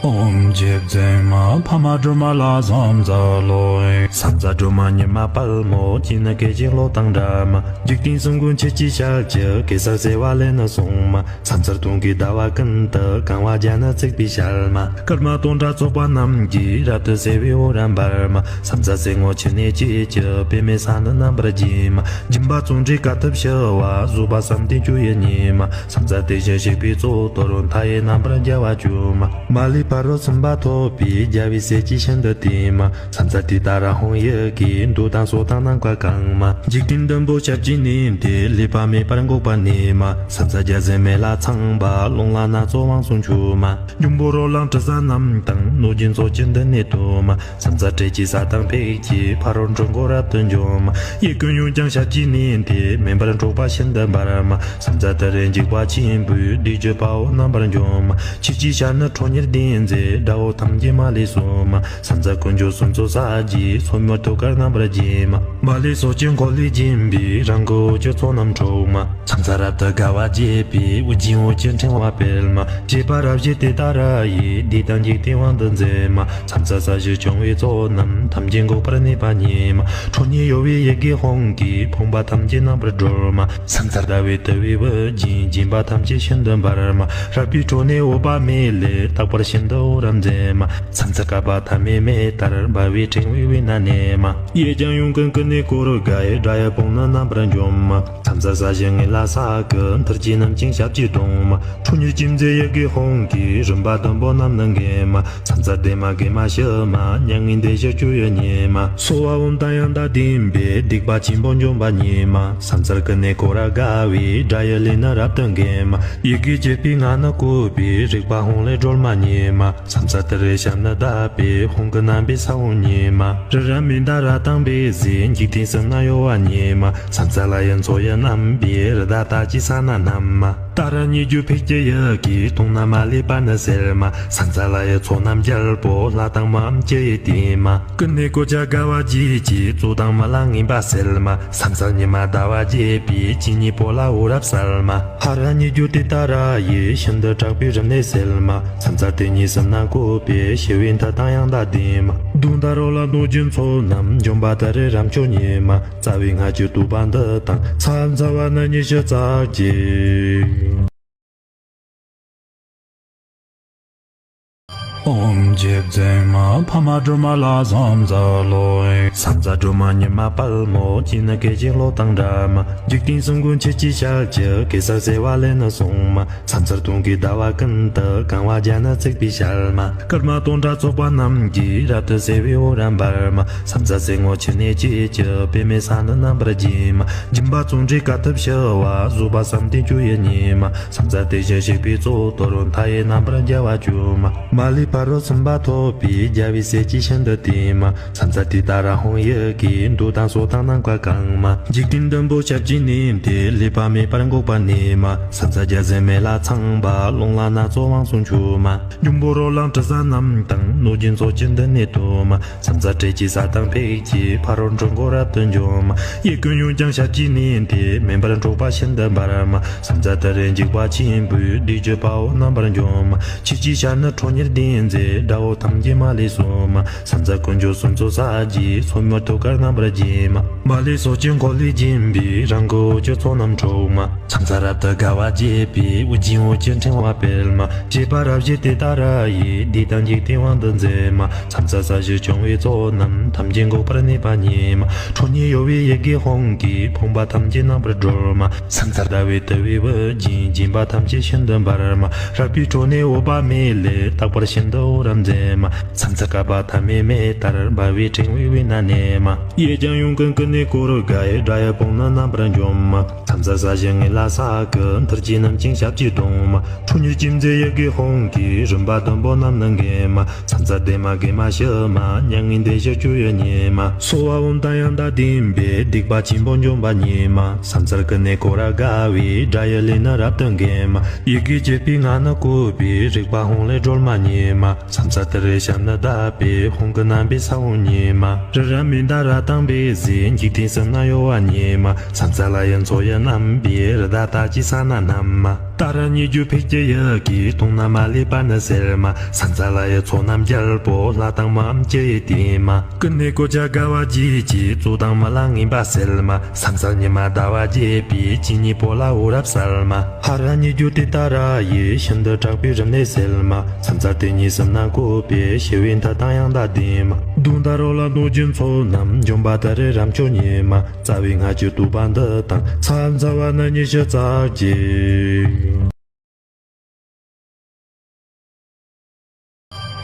ཨོཾ་རྗེ་བཙུན་མ་འཕགས་མ་སྒྲོལ་མ་ལ་ཕྱག་འཚལ་ལོ། མཚམས་མཚར་སྒྲོལ་མ་ཉི་མ་དཔལ་མོ། སྤྱན་ནི་སྐད་ཅིག་གློག་དང་འདྲ་མ། འཇིག་རྟེན་གསུམ་མགོན་ཆུ་སྐྱེས་ཞལ་གྱི། གེ་སར་བྱེ་བ་ལས་ནི་བྱུང་མ། མཚམས་མཚར་སྟོན་ཀའི་ཟླ་བ་ཀུན་ཏུ། གང་བ་བརྒྱ་ནི་བརྩེགས་པའི་ཞལ་མ། སྐར་མ་སྟོང་ཕྲག་ཚོགས་པ་རྣམས་ཀྱིས། རབ་ཏུ་གསལ་བའི་འོད་རབ་འབར་མ། མཚམས་མཚར་སེར་སྔོ་ཆུ་ནས་སྐྱེས་ཀྱི། པདྨའི་ས་ནི་རྣམ་པར་བརྒྱན་མ། སྦྱིན་པ་བརྩོན་འགྲུས་དཀའ་ཐུབ་ཞི་བ། བཟོད་པ་བསམ་གཏན་སྤྱོད་ཡུལ་ཉིད་མ། མཚམས་མཚར་དེ་བཞིན་གཤེགས་པའི་གཙུག་ཏོར། མཐའ་ཡས་རྣམ་པར་རྒྱལ་བ་སྤྱོད་མ། མ་ལུས་ཕ་རོལ་ཕྱིན་པ་ཐོབ་པའི། རྒྱལ་བའི་སྲས་ཀྱིས་ཤིན་ཏུ་བསྟེན་མ། མཚམས་མཚར་ཏུཏྟཱ་ར་ཧཱུྃ་ཡི་གེས། འདོད་དང་ཕྱོགས་དང་ནམ་མཁའ་གང་མ། འཇིག་རྟེན་བདུན་པོ་ཞབས་ཀྱིས་མནན་ཏེ། ལུས་པ་མེད་པར་འགུགས་པར་ནུས་མ། མཚམས་མཚར་བརྒྱ་བྱིན་མེ་ལྷ་ཚངས་པ། རླུང་ལྷ་སྣ་ཚོགས་དབང་ཕྱུག་མཆོད་མ། འབྱུང་པོ་རོ་ལངས་དྲི་ཟ་རྣམས་དང་། གནོད་སྦྱིན་ཚོགས་ཀྱིས་མདུན་ནས་བསྟོད་མ། མཚམས་མཚར་འཕྲུལ་གྱི་ས་དང་ཕཊ་ཀྱིས། ཕ་རོལ་འཁྲུལ་འཁོར་རབ་ཏུ་འཇོམས་མ། གཡས་བསྐུམ་གཡོན་བརྐྱང་ཞབས་ཀྱིས་མནན་ཏེ། མེ་འབར་འཁྲུག་པ་ཤིན་ཏུ་འབར་མ། མཚམས་མཚར་ཏུ་རེ་འཇིགས་པ་ཆེན་པོས། བདུད་ཀྱི་དཔའ་བོ་རྣམ་པར་འཇོམས་མ། ཆུ་སྐྱེས་ཞལ་ནི་ཁྲོ་གཉེར་ལྡན་མཛད། དགྲ་བོ་ཐམས་ཅད་མ་ལུས་གསོད་མ། མཚམས་མཚར་དཀོན་མཆོག་གསུམ་མཚོན་ཕྱག་རྒྱའི། སོར་མོས་ཐུགས་ཀར་རྣམ་པར་བརྒྱན་མ། མ་ལུས་ཕྱོགས་ཀྱི་འཁོར་ལོས་བརྒྱན་པའི། རང་གི་འོད་ཀྱི་ཚོགས་རྣམས་འཁྲུག་མ། མཚམས་མཚར་རབ་ཏུ་དགའ་བ་བརྗིད་པའི། དབུ་རྒྱན་འོད་ཀྱི་ཕྲེང་བ་སྤེལ་མ། བཞད་པ་རབ་བཞད་ཏུཏྟཱ་ར་ཡིས། བདུད་དང་འཇིག་རྟེན་དབང་དུ་མཛད་མ། མཚམས་མཚར་ས་གཞི་སྐྱོང་བའི་ཚོགས་རྣམས། ཐམས་ཅད་འགུགས་པར་ནུས་པ་ཉིད་མ། ཁྲོ་གཉེར་གཡོ་བའི་ཡི་གེ་ཧཱུྃ་གིས། ཕོངས་པ་ཐམས་ཅད་རྣམ་པར་སྒྲོལ་མ། མཚམས་མཚར་ཟླ་བའི་དུམ་བུས་དབུ་བརྒྱན། བརྒྱན་པ་ཐམས་ཅད་ཤིན་ཏུ་འབར་མ། རལ་པའི་ཁྲོད་ནས་འོད་དཔག་མེད་ལས། རྟག་པར་ཤིན་ཏུ་འོད་རབ་མཛད་མ། མཚམས་མཚར་བསྐལ་པ་ཐ་མའི་མེ་ལྟར། འབར་བའི་ཕྲེང་བའི་དབུས་ན་གནས་མ། གཡས་བརྐྱང་གཡོན་བསྐུམ་ཀུན་ནས་བསྐོར། དགའ་བའི་སྒྲ་ཡི་བོང་ནི་རྣམ་པར་འཇོམས་མ། མཚམས་མཚར་ས་གཞི་ངན་ལ་ས་ཀུན། མཐར་གྱིས་རྣམ་བཅིངས་ཞབས་ཀྱིས་བརྡུང་མ། ཁྲོ་གཉེར་ཅན་མཛད་ཡི་གེ་ཧཱུྃ་གིས། རིམ་པ་བདུན་པོ་རྣམས་ནི་འགེམས་མ། མཚམས་མཚར་བདེ་མ་དགེ་མ་ཞི་མ། མྱ་ངན་འདས་ཞི་སྤྱོད་ཡུལ་ཉིད་མ། སྭཱ་ཧཱ་ཨོཾ་དང་ཡང་དག་ལྡན་པས། སྡིག་པ་ཆེན་པོ་འཇོམས་པ་ཉིད་མ། མཚམས་མཚར་ཀུན་ནས་བསྐོར་རབ་དགའ་བའི། སྒྲ་ཡི་ལས་ནི་རབ་ཏུ་འགེམས་མ། ཡི་གེ་བཅུ་པའི་ངག་ནི་བཀོད་པའི། རིག་པ་ཧཱུྃ་ལས་སྒྲོལ་མ་ཉིད་མ། མཚམས་མཚར་ཏུ་རེ་ཞབས་ནི་བརྡབས་པས། ཧཱུྃ་གི་རྣམ་པའི་ས་བོན་ཉིད་མ། རི་རབ་མནྡ་ར་དང་འབིགས་བྱེད། འཇིག་རྟེན་གསུམ་ན་གཡོ་བ་ཉིད་མ། མཚམས་མཚར་ལྷ་ཡི་མཚོ་ཡི་རྣམ་པའི། རི་དྭགས་རྟགས་ཅན་ས་སྣ་རྣམས་མ། ཏཱ་ར་གཉིས་བརྗོད་ཕཊ་ཀྱི་ཡི་གེས། དུག་རྣམས་མ་ལུས་པ་ནི་སེལ་མ། མཚམས་མཚར་ལྷ་ཡི་ཚོགས་རྣམས་རྒྱལ་པོ། ལྷ་དང་མིའམ་ཅི་ཡིས་བསྟེན་མ། ཀུན་ནས་བསྐོར་བྱ་དགའ་བ་བརྗིད་ཆེས། རྩོད་དང་རྨི་ལམ་ངན་པ་སེལ་མ། མཚམས་མཚར་ཉི་མ་ཟླ་བ་རྒྱས་པའི། སྤྱན་གཉིས་པོ་ལ་འོད་རབ་གསལ་མ། ཧ་ར་གཉིས་བརྗོད་ཏུཏྟཱ་ར་ཡིས། ཤིན་ཏུ་དྲག་པོའི་རིམས་ནད་སེལ་མ། མཚམས་མཚར་དེ་ཉིད་གསུམ་ན་བཀོད་པའི། ཞི་བའི་མཐུ་དང་ཡང་དག་ལྡན་མ། གདོན་དང་རོ་ལངས་གནོད་སྦྱིན་ཚོགས་རྣམས། འཇོམས་པ་ཏུ་རེ་རབ་མཆོག་ཉིད་མ། རྩ་བའི་སྔགས་ཀྱི་བསྟོད་པ་འདི་དང་། མཚམས་མཚར་བ་ནི་ཉི་ཤུ་རྩ་གཅིག། ཨོཾ་རྗེ་བཙུན་མ་འཕགས་མ་སྒྲོལ་མ་ལ་ཕྱག་འཚལ་ལོ། མཚམས་མཚར་སྒྲོལ་མ་ཉི་མ་དཔལ་མོ། སྤྱན་ནི་སྐད་ཅིག་གློག་དང་འདྲ་མ། འཇིག་རྟེན་གསུམ་མགོན་ཆུ་སྐྱེས་ཞལ་གྱི། གེ་སར་བྱེ་བ་ལས་ནི་བྱུང་མ། མཚམས་མཚར་སྟོན་ཀའི་ཟླ་བ་ཀུན་ཏུ། གང་བ་བརྒྱ་ནི་བརྩེགས་པའི་ཞལ་མ། སྐར་མ་སྟོང་ཕྲག་ཚོགས་པ་རྣམས་ཀྱིས། རབ་ཏུ་གསལ་བའི་འོད་རབ་འབར་མ། མཚམས་མཚར་སེར་སྔོ་ཆུ་ནས་སྐྱེས་ཀྱི། པདྨའི་ས་ནི་རྣམ་པར་བརྒྱན་མ། སྦྱིན་པ་བརྩོན་འགྲུས་དཀའ་ཐུབ་ཞི་བ། བཟོད་པ་བསམ་གཏན་སྤྱོད་ཡུལ་ཉིད་མ། མཚམས་མཚར་དེ་བཞིན་གཤེགས་པའི་གཙུག་ཏོར། མཐའ་ཡས་རྣམ་པར་རྒྱལ་བ་སྤྱོད་མ། མ་ལུས་ཕ་རོལ་ཕྱིན་པ་ཐོབ་པའི། རྒྱལ་བའི་སྲས་ཀྱིས་ཤིན་ཏུ་བསྟེན་མ། མཚམས་མཚར་ཏུཏྟཱ་ར་ཧཱུྃ་ཡི་གེས། འདོད་དང་ཕྱོགས་དང་ནམ་མཁའ་གང་མ། འཇིག་རྟེན་བདུན་པོ་ཞབས་ཀྱིས་མནན་ཏེ། ལུས་པ་མེད་པར་འགུགས་པར་ནུས་མ། མཚམས་མཚར་བརྒྱ་བྱིན་མེ་ལྷ་ཚངས་པ། རླུང་ལྷ་སྣ་ཚོགས་དབང་ཕྱུག་མཆོད་མ། འབྱུང་པོ་རོ་ལངས་དྲི་ཟ་རྣམས་དང་། གནོད་སྦྱིན་ཚོགས་ཀྱིས་མདུན་ནས་བསྟོད་མ། མཚམས་མཚར་སྤྲེལ་གྱི་ས་དང་ཕཊ་ཀྱིས། ཕ་རོལ་འཁྲུལ་འཁོར་རབ་ཏུ་འཇོམས་མ། གཡས་བསྐུམ་གཡོན་བརྐྱང་ཞབས་ཀྱིས་མནན་ཏེ། མེ་འབར་འཁྲུག་པ་ཤིན་ཏུ་འབར་མ། མཚམས་མཚར་ཏུ་རེ་འཇིགས་པ་ཆེན་པོས། བདུད་ཀྱི་དཔའ་བོ་རྣམ་པར་འཇོམས་མ། ཆུ་སྐྱེས་ཞལ་ནི་ཁྲོ་གཉེར་ལྡན་ མཛད། དགྲ་བོ་ཐམས་ཅད་མ་ལུས་གསོད་མ། ཕྱག་འཚལ་དཀོན་མཆོག་གསུམ་མཚོན་ས་གྱིས། སོར་མོས་ཐུགས་ཀར་རྣམ་པར་བརྒྱན་མ། མ་ལུས་སྲོག་གཅོད་འཁོར་ལོས་སྦྱིན་པའི། རང་གི་འོ་སྐྱོད་ཚོགས་རྣམས་འཕྲོག་མ། ཕྱག་འཚལ་རབ་ཏུ་དགའ་བ་བརྗིད་པའི། དབུ་རྒྱན་འོ་སྐྱོད་ཕྲེང་བ་སྤེལ་མ། བཞད་པ་རབ་བཞད་དེ་ལྟར་ཡི། བདུད་དང་འཇིག་རྟེན་དབང་དུ་མཛད་མ། ཕྱག་འཚལ་ས་གཞི་སྐྱོང་བའི་ཚོགས་རྣམས། ཐམས་ཅད་འགུགས་པར་ནུས་པ་ཉིད་མ། ཁྲོ་གཉེར་གཡོ་བའི་ཡི་གེ་ཧཱུྃ་གིས། ཕོངས་པ་ཐམས་ཅད་རྣམ་པར་སྒྲོལ་མ། ཕྱག་འཚལ་ཟླ་བའི་དུམ་བུས་དབུ་རྒྱན། བརྒྱན་པ་ཐམས་ཅད་ཤིན་ཏུ་འབར་མ། རལ་པའི་ཁྲོད་ནས་འོད་དཔག་མེད་ལས། རྟག་པར་ཤིན་ཏུ་འོད་རབ་མཛད་མ། ཕྱག་འཚལ་བསྐལ་པ་ཐ་མའི་མེ་ལྟར། འབར་བའི་ཕྲེང་བའི་དབུས་ན་གནས་མ། གཡས་བརྐྱང་གཡོན་བསྐུམ་ཀུན་ནས་བསྐོར་དགའི། དགྲ་ཡི་དཔུང་ནི་རྣམ་པར་འཇོམས་མ། ཕྱག་འཚལ་ས་གཞི་ངོས་ལ་ས་གི། མཐིལ་གྱིས་བསྣུན་ཅིང་ཞབས་ཀྱིས་བརྡུང་མ། ཁྲོ་གཉེར་ཅན་མཛད་ཡི་གེ་ཧཱུྃ་གིས། རིམ་པ་བདུན་པོ་རྣམས་ནི་འགེམས་མ། ཕྱག་འཚལ་བདེ་མ་དགེ་མ་ཞི་མ། མྱ་ངན་འདས་ཞི་སྤྱོད་ཡུལ་ཉིད་མ། གསོལ་བ་འོ་དང་ཡང་དག་ལྡན་པས། སྡིག་པ་ཆེན་པོ་འཇོམས་པ་ཉིད་མ། ཕྱག་འཚལ་ཀུན་ནས་བསྐོར་རབ་དགའ་བའི། དགྲ་ཡི་ལུས་ནི་རབ་ཏུ་འགེམས་མ། ཡི་གེ་བཅུ་པའི་ངག་ནི་བཀོད་པའི། རིག་པ་ཧཱུྃ་ལས་སྒྲོལ་མ་ཉིད་མ། ཕྱག་འཚལ་ཏུ་རེའི་ཞབས་ནི་བརྡབས་པས། ཧཱུྃ་གི་རྣམ་པའི་ས་བོན་ཉིད་མ། རི་རབ་མནྡ་ར་དང་འབིགས་བྱེད། འཇིག་རྟེན་གསུམ་ན་གཡོ་བ་ཉིད་མ། ཕྱག་འཚལ་ལྷ་ཡི་མཚོ་ཡི་རྣམ་པའི། རི་དྭགས་རྟགས་ཅན་ས་སྣ་རྣམས་མ། ཏཱ་ར་གཉིས་བརྗོད་ཕཊ་ཀྱི་ཡི་གེས། དུག་རྣམས་མ་ལུས་པ་ནི་སེལ་མ། ཕྱག་འཚལ་ལྷ་ཡི་ཚོགས་རྣམས་རྒྱལ་པོ། ལྷ་དང་མིའམ་ཅི་ཡིས་བསྟེན་མ། ཀུན་ནས་བསྐོར་བྱ་དགའ་བ་བརྗིད་ཀྱིས། རྩོད་དང་རྨི་ལམ་ངན་པ་སེལ་མ། ཕྱག་འཚལ་ཉི་མ་ཟླ་བ་རྒྱས་པའི། སྤྱན་གཉིས་པོ་ལ་འོད་རབ་གསལ་མ། ཧ་ར་གཉིས་བརྗོད་ཏུཏྟཱ་ར་ཡིས། ཤིན་ཏུ་དྲག་པོའི་རིམས་ནད་སེལ་མ། ཕྱག་འཚལ་དེ་ཉིད་གསུམ་རྣམས་བཀོད་པའི། ཞི་བའི་མཐུ་དང་ཡང་དག་ལྡན་མ། གདོན་དང་རོ་ལངས་གནོད་སྦྱིན་ཚོགས་རྣམས། འཇོམས་པ་ཏུ་རེ་རབ་མཆོག་ཉིད་མ། རྩ་བའི་སྔགས་ཀྱི་བསྟོད་པ་འདི་དང་། ཕྱག་འཚལ་བ་ནི་ཉི་ཤུ་རྩ་གཅིག།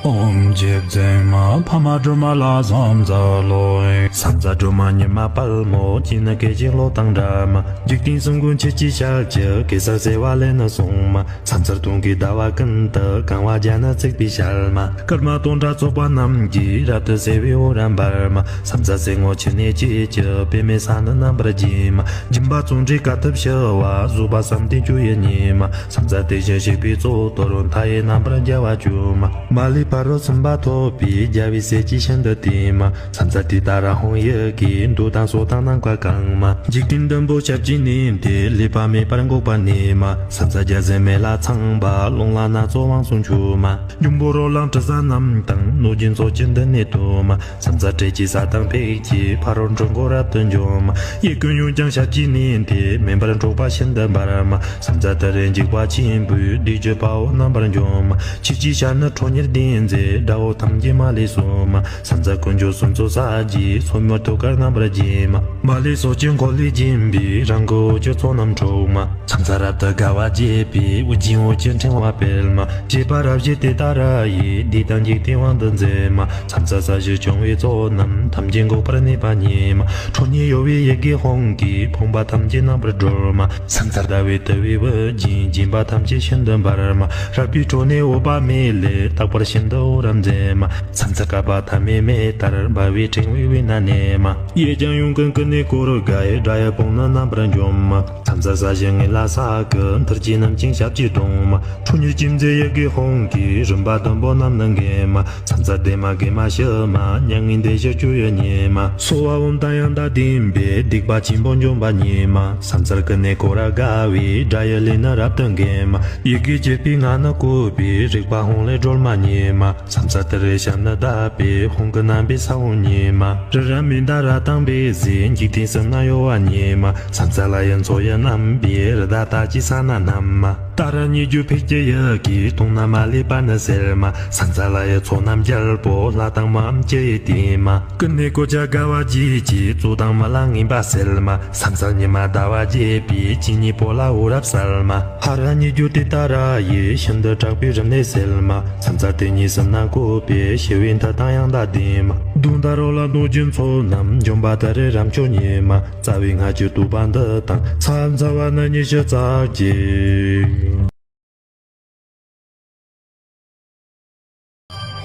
ཨོཾ་རྗེ་བཙུན་མ་འཕགས་མ་སྒྲོལ་མ་ལ་ཕྱག་འཚལ་ལོ། ཕྱག་འཚལ་སྒྲོལ་མ་མྱུར་མ་དཔའ་མོ། སྤྱན་ནི་སྐད་ཅིག་གློག་དང་འདྲ་མ། འཇིག་རྟེན་གསུམ་མགོན་ཆུ་སྐྱེས་ཞལ་གྱི། གེ་སར་བྱེ་བ་ལས་ནི་བྱུང་མ། ཕྱག་འཚལ་སྟོན་ཀའི་ཟླ་བ་ཀུན་ཏུ། གང་བ་བརྒྱ་ནི་བརྩེགས་པའི་ཞལ་མ། སྐར་མ་སྟོང་ཕྲག་ཚོགས་པ་རྣམས་ཀྱིས། རབ་ཏུ་ཕྱེ་བའི་འོད་རབ་འབར་མ། ཕྱག་འཚལ་སེར་སྔོ་ཆུ་ནས་སྐྱེས་ཀྱི། པདྨའི་ས་ནི་རྣམ་པར་བརྒྱན་མ། སྦྱིན་པ་བརྩོན་འགྲུས་དཀའ་ཐུབ་ཞི་བ། བཟོད་པ་བསམ་གཏན་སྤྱོད་ཡུལ་ཉིད་མ། ཕྱག་འཚལ་དེ་བཞིན་གཤེགས་པའི་གཙུག་ཏོར། མཐའ་ཡས་རྣམ་པར་རྒྱལ་བ་སྤྱོད་མ། མ་ལུས་ཕ་རོལ་ཕྱིན་པ་ཐོབ་པའི། རྒྱལ་བའི་སྲས་ཀྱིས་ཤིན་ཏུ་བསྟེན་མ། ཕྱག་འཚལ་ཏུཏྟཱ་ར་ཧཱུྃ་ཡི་གེས། འདོད་དང་ཕྱོགས་དང་ནམ་མཁའ་གང་མ། འཇིག་རྟེན་བདུན་པོ་ཞབས་ཀྱིས་མནན་ཏེ། ལུས་པ་མེད་པར་འགུགས་པ་ནུས་མ། ཕྱག་འཚལ་བརྒྱ་བྱིན་མེ་ལྷ་ཚངས་པ། རླུང་ལྷ་སྣ་ཚོགས་དབང་ཕྱུག་མཆོད་མ། འབྱུང་པོ་རོ་ལངས་དྲི་ཟ་རྣམས་དང་། གནོད་སྦྱིན་ཚོགས་ཀྱིས་མདུན་ནས་བསྟོད་མ། ཕྱག་འཚལ་ཏྲཊ་ཅེས་བྱ་དང་ཕཊ་ཀྱིས། ཕ་རོལ་འཁྲུལ་འཁོར་རབ་ཏུ་འཇོམས་མ། གཡས་བསྐུམ་གཡོན་བརྐྱང་ཞབས་ཀྱིས་མནན་ཏེ། མེ་འབར་འཁྲུགས་པ་ཤིན་ཏུ་འབར་མ། ཕྱག་འཚལ་ཏུ་རེ་འཇིགས་པ་ཆེན་པོས། བདུད་ཀྱི་དཔའ་བོ་རྣམ་པར་འཇོམས་མ། ཆུ་སྐྱེས་ཞལ་ནི་ཁྲོ་གཉེར་ལྡན་མཛད། དགྲ་བོ་ཐམས་ཅད་མ་ལུས་གསོད་མ། ཕྱག་འཚལ་དཀོན་མཆོག་གསུམ་མཚོན་ས་གྱིས། སོར་མོས་ཐུགས་ཀར་རྣམ་པར་བརྒྱན་མ། མ་ལུས་སྲོག་གཅོད་འཁོར་ལོས་སྦྱིན་པའི། རང་གི་འོ་སྐྱོད་ཚོགས་རྣམས་འཕྲོག་མ། ཕྱག་འཚལ་རབ་ཏུ་དགའ་བ་བརྗིད་པའི། དབུ་རྒྱན་འོ་སྐྱོད་ཕྲེང་བ་སྤེལ་མ། བཞད་པ་རབ་བཞད་དེ་ལྟར་ཡི། བདུད་དང་འཇིག་རྟེན་དབང་དུ་མཛད་མ། ཕྱག་འཚལ་ས་གཞི་སྐྱོང་བའི་ཚོགས་རྣམས། ཐམས་ཅད་འགུགས་པར་ནུས་པ་ཉིད་མ། ཁྲོ་གཉེར་གཡོ་བའི་ཡི་གེ་ཧཱུྃ་གིས། ཕོངས་པ་ཐམས་ཅད་རྣམ་པར་སྒྲོལ་མ། ཕྱག་འཚལ་ཟླ་བའི་དུམ་བུས་དབུ་རྒྱན། བརྒྱན་པ་ཐམས་ཅད་ཤིན་ཏུ་འབར་མ། རལ་པའི་ཁྲོད་ནས་འོད་དཔག་མེད་ལས། རྟག་པར་ཤིན་ཏུ་འོད་རབ་མཛད་མ། ཕྱག་འཚལ་བསྐལ་པ་ཐ་མའི་མེ་ལྟར། འབར་བའི་ཕྲེང་བའི་དབུས་ན་གནས་མ། གཡས་བརྐྱང་གཡོན་བསྐུམ་ཀུན་ནས་བསྐོར་དགའི། དགྲ་ཡི་དཔུང་ནི་རྣམ་པར་འཇོམས་མ། ཕྱག་འཚལ་ས་གཞི་ངོས་ལ་ས་གི། མཐིལ་གྱིས་བསྣུན་ཅིང་ཞབས་ཀྱིས་བརྡུང་མ། ཁྲོ་གཉེར་ཅན་མཛད་ཡི་གེ་ཧཱུྃ་གིས། རིམ་པ་བདུན་པོ་རྣམས་ནི་འགེམས་མ། ཕྱག་འཚལ་བདེ་མ་དགེ་མ་ཞི་མ། མྱ་ངན་འདས་ཞི་སྤྱོད་ཡུལ་ཉིད་མ། གསོལ་བ་འོ་དང་ཡང་དག་ལྡན་པས། སྡིག་པ་ཆེན་པོ་འཇོམས་པ་ཉིད་མ། ཕྱག་འཚལ་ཀུན་ནས་བསྐོར་རབ་དགའ་བའི། དགྲ་ཡི་ལུས་ནི་རབ་ཏུ་འགེམས་མ། ཡི་གེ་བཅུ་པའི་ངག་ནི་བཀོད་པའི། རིག་པ་ཧཱུྃ་ལས་སྒྲོལ་མ་ཉིད་མ། ཕྱག་འཚལ་ཏུ་རེའི་ཞབས་ནི་བརྡབས་པས། ཧཱུྃ་གི་རྣམ་པའི་ས་བོན་ཉིད་མ། རི་རབ་མནྡ་ར་དང་འབིགས་བྱེད། འཇིག་རྟེན་གསུམ་ན་གཡོ་བ་ཉིད་མ། ཕྱག་འཚལ་ལྷ་ཡི་མཚོ་ཡི་རྣམ་པའི། རི་དྭགས་རྟགས་ཅན་ས་སྣ་རྣམས་མ། ཏཱ་ར་གཉིས་བརྗོད་ཕཊ་ཀྱི་ཡི་གེས། དུག་རྣམས་མ་ལུས་པ་ནི་སེལ་མ། ཕྱག་འཚལ་ལྷ་ཡི་ཚོགས་རྣམས་རྒྱལ་པོ། ལྷ་དང་མིའམ་ཅི་ཡིས་བསྟེན་མ། ཀུན་ནས་བསྐོར་བྱ་དགའ་བ་བརྗིད་ཀྱིས། རྩོད་དང་རྨི་ལམ་ངན་པ་སེལ་མ། ཕྱག་འཚལ་ཉི་མ་ཟླ་བ་རྒྱས་པའི། སྤྱན་གཉིས་པོ་ལ་འོད་རབ་གསལ་མ། ཧ་ར་གཉིས་བརྗོད་ཏུཏྟཱ་ར་ཡིས། ཤིན་ཏུ་དྲག་པོའི་རིམས་ནད་སེལ་མ། ཕྱག་འཚལ་དེ་ཉིད་གསུམ་རྣམས་བཀོད་པའི། ཞི་བའི་མཐུ་དང་ཡང་དག་ལྡན་མ། གདོན་དང་རོ་ལངས་གནོད་སྦྱིན་ཚོགས་རྣམས། འཇོམས་པ་ཏུ་རེ་རབ་མཆོག་ཉིད་མ། རྩ་བའི་སྔགས་ཀྱི་བསྟོད་པ་འདི་དང་། ཕྱག་འཚལ་བ་ནི་ཉི་ཤུ་རྩ་གཅིག།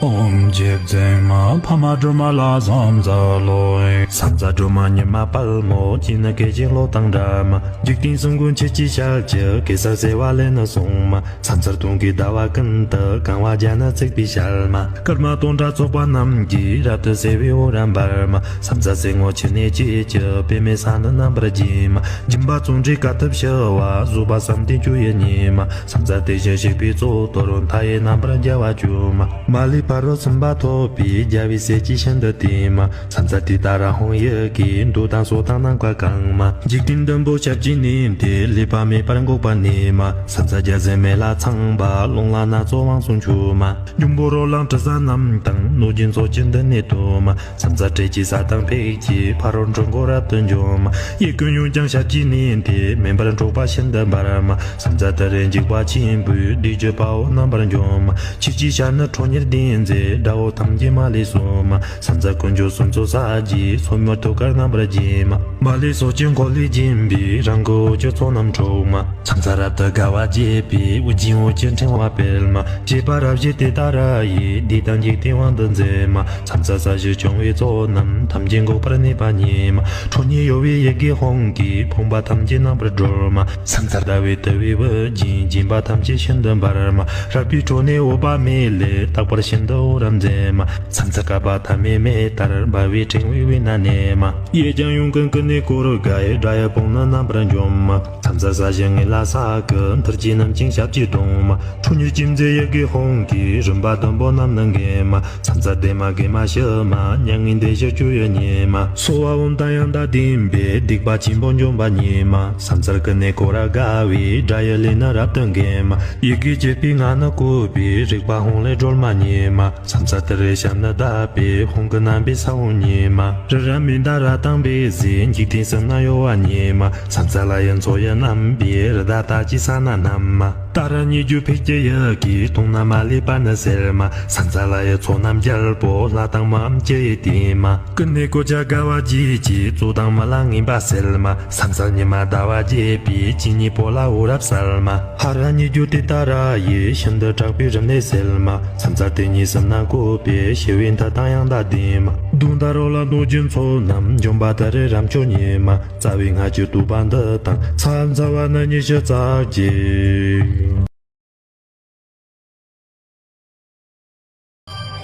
ཨོཾ་རྗེ་བཙུན་མ་འཕགས་མ་སྒྲོལ་མ་ལ་ཕྱག་འཚལ་ལོ། ཕྱག་འཚལ་སྒྲོལ་མ་མྱུར་མ་དཔའ་མོ། སྤྱན་ནི་སྐད་ཅིག་གློག་དང་འདྲ་མ། འཇིག་རྟེན་གསུམ་མགོན་ཆུ་སྐྱེས་ཞལ་གྱི། གེ་སར་བྱེ་བ་ལས་ནི་བྱུང་མ། ཕྱག་འཚལ་སྟོན་ཀའི་ཟླ་བ་ཀུན་ཏུ། གང་བ་བརྒྱ་ནི་བརྩེགས་པའི་ཞལ་མ། སྐར་མ་སྟོང་ཕྲག་ཚོགས་པ་རྣམས་ཀྱིས། རབ་ཏུ་ཕྱེ་བའི་འོད་རབ་འབར་མ། ཕྱག་འཚལ་སེར་སྔོ་ཆུ་ནས་སྐྱེས་ཀྱི། པདྨའི་ས་ནི་རྣམ་པར་བརྒྱན་མ། སྦྱིན་པ་བརྩོན་འགྲུས་དཀའ་ཐུབ་ཞི་བ། བཟོད་པ་བསམ་གཏན་སྤྱོད་ཡུལ་ཉིད་མ། ཕྱག་འཚལ་དེ་བཞིན་གཤེགས་པའི་གཙུག་ཏོར། མཐའ་ཡས་རྣམ་པར་རྒྱལ་བ་སྤྱོད་མ། མ་ལུས་ཕ་རོལ་ཕྱིན་པ་ཐོབ་པའི། རྒྱལ་བའི་སྲས་ཀྱིས་ཤིན་ཏུ་བསྟེན་མ། ཕྱག་འཚལ་ཏུཏྟཱ་ར་ཧཱུྃ་ཡི་གེས། འདོད་དང་ཕྱོགས་དང་ནམ་མཁའ་གང་མ། འཇིག་རྟེན་བདུན་པོ་ཞབས་ཀྱིས་མནན་ཏེ། ལུས་པ་མེད་པར་འགུགས་པར་ནུས་མ། ཕྱག་འཚལ་བརྒྱ་བྱིན་མེ་ལྷ་ཚངས་པ། རླུང་ལྷ་སྣ་ཚོགས་དབང་ཕྱུག་མཆོད་མ། འབྱུང་པོ་རོ་ལངས་དྲི་ཟ་རྣམས་དང་། གནོད་སྦྱིན་ཚོགས་ཀྱིས་མདུན་ནས་བསྟོད་མ། ཕྱག་འཚལ་ཏྲཊ་ཅེས་བྱ་དང་ཕཊ་ཀྱིས། ཕ་རོལ་འཁྲུལ་འཁོར་རབ་ཏུ་འཇོམས་མ། གཡས་བསྐུམ་གཡོན་བརྐྱང་ཞབས་ཀྱིས་མནན་ཏེ། མེ་འབར་འཁྲུགས་པ་ཤིན་ཏུ་འབར་མ། ཕྱག་འཚལ་ཏུ་རེ་འཇིགས་པ་ཆེན་པོས། བདུད་ཀྱི་དཔའ་བོ་རྣམ་པར་འཇོམས་མ། ཆུ་སྐྱེས་ཞལ་ནི་ཁྲོ་གཉེར་ལྡན་མཛད། དགྲ་བོ་ཐམས་ཅད་མ་ལུས་གསོད་མ། ཕྱག་འཚལ་དཀོན་མཆོག་གསུམ་མཚོན་ཕྱག་རྒྱའི། སོར་མོས་ཐུགས་ཀར་རྣམ་པར་བརྒྱན་མ། མ་ལུས་ཕྱོགས་ཀྱི་འཁོར་ལོས་བརྒྱན་པའི། རང་གི་འོད་ཀྱི་ཚོགས་རྣམས་འཁྲུགས་མ། ཕྱག་འཚལ་རབ་ཏུ་དགའ་བ་བརྗིད་པའི། དབུ་རྒྱན་འོད་ཀྱི་ཕྲེང་བ་སྤེལ་མ། བཞད་པ་རབ་བཞད་ཏུཏྟཱ་ར་ཡིས། བདུད་དང་འཇིག་རྟེན་དབང་དུ་མཛད་མ། ཕྱག་འཚལ་ས་གཞི་སྐྱོང་བའི་ཚོགས་རྣམས། ཐམས་ཅད་འགུགས་པར་ནུས་པ་ཉིད་མ། ཁྲོ་གཉེར་གཡོ་བའི་ཡི་གེ་ཧཱུྃ་གིས། ཕོངས་པ་ཐམས་ཅད་རྣམ་པར་སྒྲོལ་མ། ཕྱག་འཚལ་ཟླ་བའི་དུམ་བུས་དབུ་རྒྱན། བརྒྱན་པ་ཐམས་ཅད་ཤིན་ཏུ་འབར་མ། རལ་པའི་ཁྲོད་ནས་འོད་དཔག་མེད་ལས། རྟག་པར་ཤིན་ཏུ་འོད་རབ་མཛད་མ། ཕྱག་འཚལ་བསྐལ་པ་ཐ་མའི་མེ་ལྟར། འབར་བའི་ཕྲེང་བའི་དབུས་ན་གནས་མ། གཡས་བརྐྱང་གཡོན་བསྐུམ་ཀུན་ནས་བསྐོར་དགའི། དགྲ་ཡི་དཔུང་ནི་རྣམ་པར་འཇོམས་མ། ཕྱག་འཚལ་ས་གཞི་ངན་ལྷ་ས་ཀུན། ཐུར་གྱིས་བསྣུན་ཅིང་ཞབས་ཀྱིས་བརྡུང་མ། ཁྲོ་གཉེར་ཅན་མཛད་ཡི་གེ་ཧཱུྃ་གིས། རིམ་པ་བདུན་པོ་རྣམས་ནི་འགེམས་མ། ཕྱག་འཚལ་བདེ་མ་དགེ་མ་ཞི་མ། མྱ་ངན་འདས་ཞི་སྤྱོད་ཡུལ་ཉིད་མ། སྭཱ་ཧཱ་ཨོཾ་དང་ཡང་དག་ལྡན་པས། སྡིག་པ་ཆེན་པོ་འཇོམས་པ་ཉིད་མ། ཕྱག་འཚལ་ཀུན་ནས་བསྐོར་རབ་དགའ་བའི། དགྲ་ཡི་ལུས་ནི་རབ་ཏུ་འགེམས་མ། ཡི་གེ་བཅུ་པའི་ངག་ནི་བཀོད་པའི། རིག་པ་ཧཱུྃ་ལས་སྒྲོལ་མ་ཉིད་མ། ཕྱག་འཚལ་ཏུ་རེའི་ཞབས་ནི་བརྡབས་པས། ཧཱུྃ་གི་རྣམ་པའི་ས་བོན་ཉིད་མ། རི་རབ་མནྡ་ར་དང་འབིགས་བྱེད། འཇིག་རྟེན་གསུམ་ན་གཡོ་བ་ཉིད་མ། ཕྱག་འཚལ་ལྷ་ཡི་མཚོ་ཡི་རྣམ་པའི། རི་དྭགས་རྟགས་ཅན་ཕྱག་ན་བསྣམས་མ། ཏཱ་ར་གཉིས་བརྗོད་ཕཊ་ཀྱི་ཡི་གེས། དུག་རྣམས་མ་ལུས་པ་ནི་སེལ་མ། ཕྱག་འཚལ་ལྷ་ཡི་ཚོགས་རྣམས་རྒྱལ་པོ། ལྷ་དང་མིའམ་ཅི་ཡིས་བསྟེན་མ། ཀུན་ནས་བསྐོར་བྱ་དགའ་བ་བརྗིད་ཀྱིས། རྩོད་དང་རྨི་ལམ་ངན་པ་སེལ་མ། ཕྱག་འཚལ་ཉི་མ་ཟླ་བ་རྒྱས་པའི། སྤྱན་གཉིས་པོ་ལ་འོད་རབ་གསལ་མ། ཧ་ར་གཉིས་བརྗོད་ཏུཏྟཱ་ར་ཡིས། ཤིན་ཏུ་དྲག་པོའི་རིམས་ནད་སེལ་མ། ཕྱག་འཚལ་དེ་ཉིད་གསུམ་རྣམས་བཀོད་པའི། ཞི་བའི་མཐུ་དང་ཡང་དག་ལྡན་མ། གདོན་དང་རོ་ལངས་གནོད་སྦྱིན་ཚོགས་རྣམས། འཇོམས་པ་ཏུ་རེ་རབ་མཆོག་ཉིད་མ། རྩ་བའི་སྔགས་ཀྱི་བསྟོད་པ་འདི་དང་། ཕྱག་འཚལ་བ་ནི་ཉི་ཤུ་རྩ་གཅིག།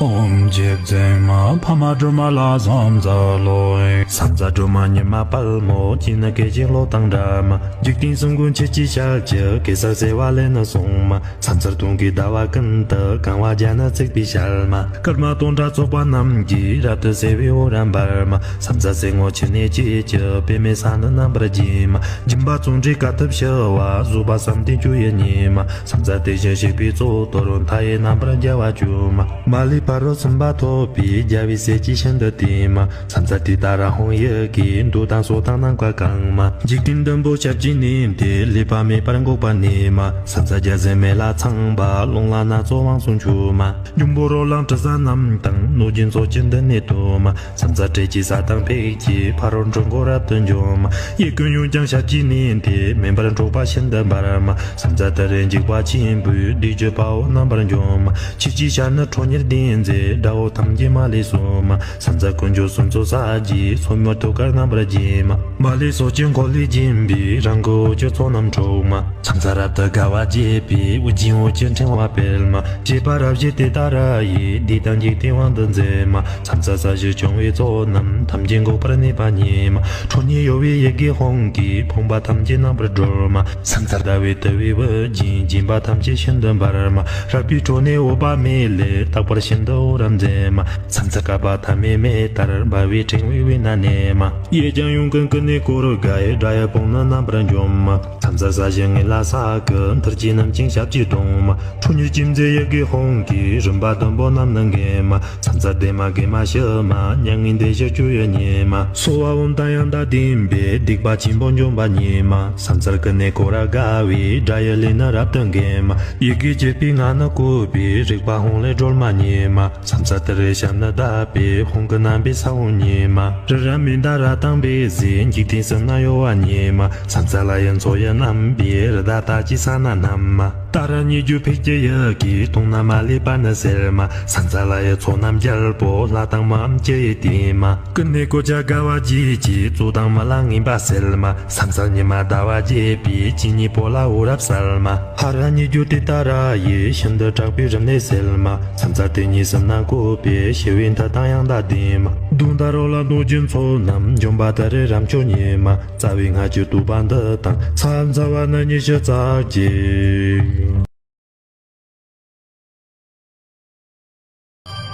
ཨོཾ་རྗེ་བཙུན་མ་འཕགས་མ་སྒྲོལ་མ་ལ་ཕྱག་འཚལ་ལོ། ཕྱག་འཚལ་སྒྲོལ་མ་མྱུར་མ་དཔའ་མོ། སྤྱན་ནི་སྐད་ཅིག་གློག་དང་འདྲ་མ། འཇིག་རྟེན་གསུམ་མགོན་ཆུ་སྐྱེས་ཞལ་གྱི། གེ་སར་བྱེ་བ་ལས་ནི་བྱུང་མ། ཕྱག་འཚལ་སྟོན་ཀའི་ཟླ་བ་ཀུན་ཏུ། གང་བ་བརྒྱ་ནི་བརྩེགས་པའི་ཞལ་མ། སྐར་མ་སྟོང་ཕྲག་ཚོགས་པ་རྣམས་ཀྱིས། རབ་ཏུ་ཕྱེ་བའི་འོད་རབ་འབར་མ། ཕྱག་འཚལ་སེར་སྔོ་ཆུ་ནས་སྐྱེས་ཀྱི། པདྨའི་ས་ནི་རྣམ་པར་བརྒྱན་མ། སྦྱིན་པ་བརྩོན་འགྲུས་དཀའ་ཐུབ་ཞི་བ། བཟོད་པ་བསམ་གཏན་སྤྱོད་ཡུལ་ཉིད་མ། ཕྱག་འཚལ་དེ་བཞིན་གཤེགས་པའི་གཙུག་ཏོར། མཐའ་ཡས་རྣམ་པར་རྒྱལ་བ་སྤྱོད་མ། མ་ལུས་ཕ་རོལ་ཕྱིན་པ་ཐོབ་པའི། རྒྱལ་བའི་སྲས་ཀྱིས་ཤིན་ཏུ་བསྟེན་མ། ཕྱག་འཚལ་ཏུཏྟཱ་ར་ཧཱུྃ་ཡི་གེས། འདོད་དང་ཕྱོགས་དང་ནམ་མཁའ་གང་མ། འཇིག་རྟེན་བདུན་པོ་ཞབས་ཀྱིས་མནན་ཏེ། ལུས་པ་མེད་པར་འགུགས་པར་ནུས་མ། ཕྱག་འཚལ་བརྒྱ་བྱིན་མེ་ལྷ་ཚངས་པ། རླུང་ལྷ་སྣ་ཚོགས་དབང་ཕྱུག་མཆོད་མ། འབྱུང་པོ་རོ་ལངས་དྲི་ཟ་རྣམས་དང་། གནོད་སྦྱིན་ཚོགས་ཀྱིས་མདུན་ནས་བསྟོད་མ། ཕྱག་འཚལ་ཏྲཊ་ཅེས་བྱ་དང་ཕཊ་ཀྱིས། ཕ་རོལ་འཁྲུལ་འཁོར་རབ་ཏུ་འཇོམས་མ། གཡས་བསྐུམ་གཡོན་བརྐྱང་ཞབས་ཀྱིས་མནན་ཏེ། མེ་འབར་འཁྲུགས་པ་ཤིན་ཏུ་འབར་མ། ཕྱག་འཚལ་ཏུ་རེ་འཇིགས་པ་ཆེན་པོས། བདུད་ཀྱི་དཔའ་བོ་རྣམ་པར་འཇོམས་མ། ཆུ་སྐྱེས་ཞལ་ནི་ཁྲོ་གཉེར་ལྡན་མཛད། དགྲ་བོ་ཐམས་ཅད་མ་ལུས་གསོད་མ། ཕྱག་འཚལ་དཀོན་མཆོག་གསུམ་མཚོན་ཕྱག་རྒྱའི། སོར་མོས་ཐུགས་ཀར་རྣམ་པར་བརྒྱན་མ། མ་ལུས་ཕྱོགས་ཀྱི་འཁོར་ལོས་བརྒྱན་པའི། རང་གི་འོད་ཀྱི་ཚོགས་རྣམས་འཁྲུགས་མ། ཕྱག་འཚལ་རབ་ཏུ་དགའ་བ་བརྗིད་པའི། དབུ་རྒྱན་འོད་ཀྱི་ཕྲེང་བ་སྤེལ་མ། བཞད་པ་རབ་བཞད་ཏུཏྟཱ་ར་ཡིས། བདུད་དང་འཇིག་རྟེན་དབང་དུ་མཛད་མ། ཕྱག་འཚལ་ས་གཞི་སྐྱོང་བའི་ཚོགས་རྣམས། ཐམས་ཅད་འགུགས་པར་ནུས་པ་ཉིད་མ། ཁྲོ་གཉེར་གཡོ་བའི་ཡི་གེ་ཧཱུྃ་གིས། ཕོངས་པ་ཐམས་ཅད་རྣམ་པར་སྒྲོལ་མ། ཕྱག་འཚལ་ཟླ་བའི་དུམ་བུས་དབུ་རྒྱན། བརྒྱན་པ་ཐམས་ཅད་ཤིན་ཏུ་འབར་མ། རལ་པའི་ཁྲོད་ནས་འོད་དཔག་མེད་ལས། རྟག་པར་ཤིན་ཏུ་འོད་རབ་མཛད་མ། ཕྱག་འཚལ་བསྐལ་པ་ཐ་མའི་མེ་ལྟར། འབར་བའི་ཕྲེང་བའི་དབུས་ན་གནས་མ། གཡས་བརྐྱང་གཡོན་བསྐུམ་ཀུན་ནས་བསྐོར་དགའི། དགྲ་ཡི་དཔུང་ནི་རྣམ་པར་འཇོམས་མ། ཕྱག་འཚལ་ས་གཞི་ངན་ལྷ་ས་ཀུན། ཐུར་གྱིས་བསྣུན་ཅིང་ཞབས་ཀྱིས་བརྡུང་མ། ཁྲོ་གཉེར་ཅན་མཛད་ཡི་གེ་ཧཱུྃ་གིས། རིམ་པ་བདུན་པོ་རྣམས་ནི་འགེམས་མ། ཕྱག་འཚལ་བདེ་མ་དགེ་མ་ཞི་མ། མྱ་ངན་འདས་ཞི་སྤྱོད་ཡུལ་ཉིད་མ། སྭཱ་ཧཱ་ཨོཾ་དང་ཡང་དག་ལྡན་པས། སྡིག་པ་ཆེན་པོ་འཇོམས་པ་ཉིད་མ། ཕྱག་འཚལ་ཀུན་ནས་བསྐོར་རབ་དགའ་བའི། དགྲ་ཡི་ལུས་ནི་རབ་ཏུ་འགེམས་མ། ཡི་གེ་བཅུ་པའི་ངག་ནི་བཀོད་པའི། རིག་པ་ཧཱུྃ་ལས་སྒྲོལ་མ་ཉིད་མ། ཕྱག་འཚལ་ཏུ་རེའི་ཞབས་ནི་བརྡབས་པས། ཧཱུྃ་གི་རྣམ་པའི་ས་བོན་ཉིད་མ། རི་རབ་མནྡ་ར་དང་འབིགས་བྱེད། འཇིག་རྟེན་གསུམ་ན་གཡོ་བ་ཉིད་མ། ཕྱག་འཚལ་ལྷ་ཡི་མཚོ་ཡི་རྣམ་པའི། རི་དྭགས་རྟགས་ཅན་ཕྱག་ན་བསྣམས་མ། ཏཱ་ར་གཉིས་བརྗོད་འཕེལ་གྱི་ཡི་གེ། མཐོང་ན་མ་ལུས་པ་ནི་གསལ་མ། ས་མཚར་ལྷ་ཡི་ཚོགས་རྣམས་རྒྱལ་པོ། ལྷ་དང་མིའམ་ཅི་ཡིས་བསྟེན་མ། ཀུན་ནས་གོ་ཆ་དགའ་བ་བརྗིད་ཀྱིས། གཙོ་དང་མི་ལ་ངེས་པ་གསལ་མ། ས་མཚར་ཉི་མ་ཟླ་བ་རྒྱས་པའི། སྤྱན་གཉིས་པོ་ལ་འོད་རབ་གསལ་མ། ཧ་ར་གཉིས་བརྗོད་དེ་ཏཱ་ར་ཡིས། ཤིན་ཏུ་དྲག་པོའི་རིམས་ནད་སེལ་མ། ས་མཚར་དེ་ཉིད་གསུམ་ན་བཀོད་པའི། ཞི་བའི་མཐུ་དང་ཡང་དག་ལྡན་མ། གདོན་དང་རོ་ལངས་གནོད་སྦྱིན་ཚོགས་རྣམས། འཇོམས་པ་ཏུ་རེ་རབ་མཆོག་ཉིད་མ། རྩ་བའི་སྔགས་ཀྱི་བསྟོད་པ་འདི་དང་། ཚར་མཚར་བ་ནི་ཉི་ཤུ་རྩ་གཅིག།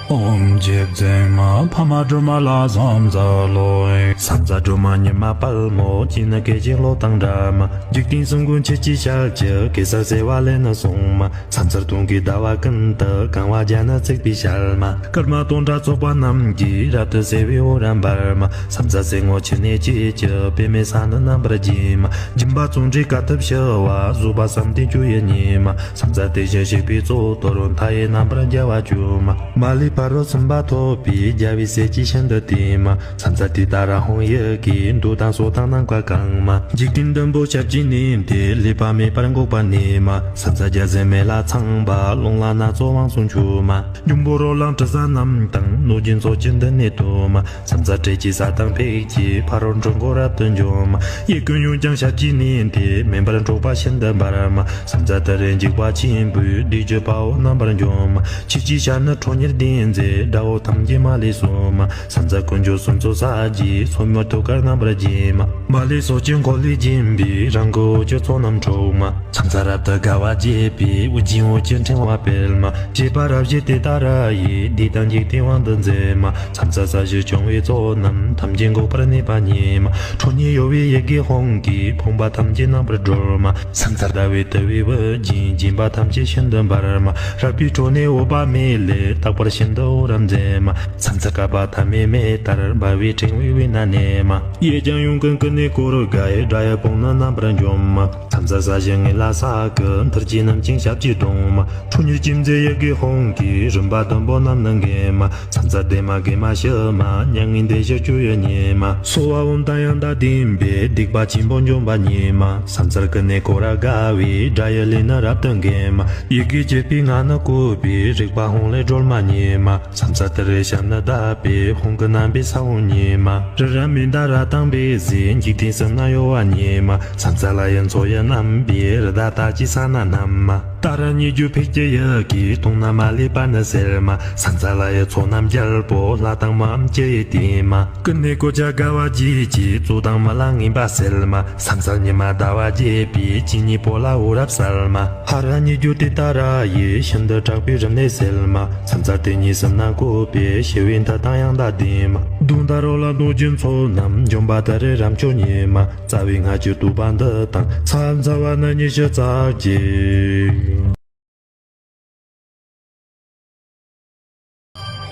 ཨོཾ་རྗེ་བཙུན་མ་འཕགས་མ་སྒྲོལ་མ་ལ་ཕྱག་འཚལ་ལོ། ས་མཚར་སྒྲོལ་མ་ཉི་མ་དཔལ་མོ། སྤྱན་ནི་སྐད་ཅིག་གློག་དང་འདྲ་མ། འཇིག་རྟེན་གསུམ་མགོན་ཆུ་སྐྱེས་ཞལ་གྱི། གེ་སར་བྱེ་བ་ལས་ནི་བྱུང་མ། ས་མཚར་སྟོང་གི་ཟླ་བ་ཀུན་ཏུ། གང་བ་བརྒྱ་ནི་བརྩེགས་པའི་ཞལ་མ། སྐར་མ་སྟོང་ཕྲག་ཚོགས་པ་རྣམས་ཀྱིས། རབ་ཏུ་ཕྱེ་བའི་འོད་རབ་འབར་མ། ས་མཚར་སེར་སྔོ་ཆུ་ནས་སྐྱེས་ཀྱི། པདྨའི་ས་ནི་རྣམ་པར་བརྒྱན་མ། སྦྱིན་པ་བརྩོན་འགྲུས་དཀའ་ཐུབ་ཞི་བ། བཟོད་པ་བསམ་གཏན་སྤྱོད་ཡུལ་ཉིད་མ། ས་མཚར་དེ་བཞིན་གཤེགས་པའི་གཙུག་ཏོར། མཐའ་ཡས་རྣམ་པར་རྒྱལ་བ་སྤྱོད་མ། མ་ལུས་ཕ་རོལ་ཕྱིན་པ་ཐོབ་པའི། རྒྱལ་བའི་སྲས་ཀྱིས་ཤིན་ཏུ་བསྟེན་མ། ས་མཚར་དེ་ཏཱ་ར་ཧཱུྃ་ཡི་གེ། འདོད་དང་ཕྱོགས་དང་ནམ་མཁའ་གང་མ། འཇིག་རྟེན་བདུན་པོ་ཞབས་ཀྱིས་མནན་ཏེ། ལུས་པ་མེད་པར་འགུགས་པ་ཉིད་མ། ས་མཚར་བརྒྱ་བྱིན་མེ་ལྷ་ཚངས་པ། རླུང་ལྷ་སྣ་ཚོགས་དབང་ཕྱུག་མཆོད་མ། འབྱུང་པོ་རོ་ལངས་དྲི་ཟ་རྣམས་དང་། གནོད་སྦྱིན་ཚོགས་ཀྱིས་མདུན་ནས་བསྟོད་མ། ས་མཚར་འཕྲལ་གྱི་ས་དང་འཕེལ་གྱི། ཕ་རོལ་འཁྲུལ་འཁོར་རབ་ཏུ་འཇོམས་མ། གཡས་བསྐུམ་གཡོན་བརྐྱང་ཞབས་ཀྱིས་མནན་ཏེ། མེ་འབར་འཁྲུག་པ་ཤིན་ཏུ་འབར་མ། ས་མཚར་ཏུ་རེ་འཇིགས་པ་ཆེན་པོས། བདུད་ཀྱི་དཔའ་བོ་རྣམ་པར་འཇོམས་མ། ཆུ་སྐྱེས་ཞལ་ནི་ཁྲོ་གཉེར་ལྡན་མཛད། དགྲ་བོ་ཐམས་ཅད་མ་ལུས་གསོད་མ། ས་མཚར་དཀོན་མཆོག་གསུམ་མཚོན་ཕྱག་རྒྱའི། སོར་མོས་ཐུགས་ཀར་རྣམ་པར་བརྒྱན་མ། མ་ལུས་ཕྱོགས་ཀྱི་འཁོར་ལོས་བརྒྱན་པའི། རང་གི་འོད་ཀྱི་ཚོགས་རྣམས་འཁྲུག་མ། ས་མཚར་རབ་ཏུ་དགའ་བ་བརྗིད་པའི། དབུ་རྒྱན་འོད་ཀྱི་ཕྲེང་བ་སྤེལ་མ། བཞད་པ་རབ་བཞད་དེ་ཏཱ་ར་ཡིས། བདུད་དང་འཇིག་རྟེན་དབང་དུ་མཛད་མ། ས་མཚར་ས་གཞི་སྐྱོང་བའི་ཚོགས་རྣམས། ཐམས་ཅད་འགུགས་པར་ནུས་པ་ཉིད་མ། ཁྲོ་གཉེར་གཡོ་བའི་ཡི་གེ་ཧཱུྃ་གིས། ཕོངས་པ་ཐམས་ཅད་རྣམ་པར་སྒྲོལ་མ། ས་མཚར་ཟླ་བའི་དུམ་བུས་དབུ་བརྒྱན། བརྒྱན་པ་ཐམས་ཅད་ཤིན་ཏུ་འབར་མ། རལ་པའི་ཁྲོད་ནས་འོད་དཔག་མེད་ལས། རྟག་པར་ཤིན་ཏུ་འོད་རབ་མཛད་མ། ས་མཚར་བསྐལ་པ་ཐ་མའི་མེ་ལྟར། འབར་བའི་ཕྲེང་བའི་དབུས་ན་གནས་མ། གཡས་བརྐྱང་གཡོན་བསྐུམ་ཀུན་ནས་བསྐོར་དགའི། དགྲ་ཡི་དཔུང་ནི་རྣམ་པར་འཇོམས་མ། ས་མཚར་ས་གཞི་ངོས་ལ་ས་ཀུན། ཐུར་གྱིས་བསྣུན་ཅིང་ཞབས་ཀྱིས་བརྡུང་མ། ཁྲོ་གཉེར་ཅན་མཛད་ཡི་གེ་ཧཱུྃ་གིས། རིམ་པ་བདུན་པོ་རྣམས་ནི་འགེམས་མ། ས་མཚར་བདེ་མ་དགེ་མ་ཞི་མ། མྱ་ངན་འདས་ཞི་སྤྱོད་ཡུལ་ཉིད་མ། སྭཱ་ཧཱ་ཨོཾ་དང་ཡང་དག་ལྡན་པས། སྡིག་པ་ཆེན་པོ་འཇོམས་པ་ཉིད་མ། ས་མཚར་ཀུན་ནས་བསྐོར་རབ་དགའ་བའི། དགྲ་ཡི་ལུས་ནི་རབ་ཏུ་འགེམས་མ། ཡི་གེ་བཅུ་པའི་ངག་ནི་བཀོད་པའི། རིག་པ་ཧཱུྃ་ལས་སྒྲོལ་མ་ཉིད་མ། ས་མཚར་ཏུ་རེ་ཞབས་ནི་བརྡབས་པས། ཧཱུྃ་གི་རྣམ་པའི་ས་བོན་ཉིད་མ། རི་རབ་མནྡ་ར་དང་འབིགས་བྱེད། འཇིག་རྟེན་གསུམ་ན་གཡོ་བ་ཉིད་མ། ས་མཚར་ལྷ་ཡི་མཚོ་ཡི་རྣམ་པའི། རི་དྭགས་རྟགས་ཅན་ས་སྣ་རྣམས་མ། ཏཱ་ར་གཉིས་བརྗོད་འཕེལ་གྱི་ཡི་གེས། མཐོང་ན་མ་ལུས་པ་ནི་གསལ་མ། ས་མཚར་ལྷ་ཡི་ཚོགས་རྣམས་རྒྱལ་པོ། ལྷ་དང་མིའམ་ཅི་ཡིས་བསྟེན་མ། ཀུན་ནས་གོ་ཆ་དགའ་བ་བརྗིད་ཀྱིས། གཙོ་དང་མི་ལ་ངེས་པ་གསལ་མ། ས་མཚར་ཉི་མ་ཟླ་བ་རྒྱས་པའི། སྤྱན་གཉིས་པོ་ལ་འོད་རབ་གསལ་མ། ཧ་ར་གཉིས་བརྗོད་དེ་ཏཱ་ར་ཡིས། ཤིན་ཏུ་དྲག་པོའི་རིམས་ནད་སེལ་མ། ས་མཚར་དེ་ཉིད་གསུམ་ན་བཀོད་པའི། ཞི་བའི་མཐུ་དང་ཡང་དག་ལྡན་མ། གདོན་དང་རོ་ལངས་གནོད་སྦྱིན་ཚོགས་རྣམས། འཇོམས་པ་ཏུ་རེ་རབ་མཆོག་ཉིད་མ། རྩ་བའི་སྔགས་ཀྱི་བསྟོད་པ་འདི་དང་། ཚར་མཚར་བ་ནི་ཉི་ཤུ་རྩ་གཅིག།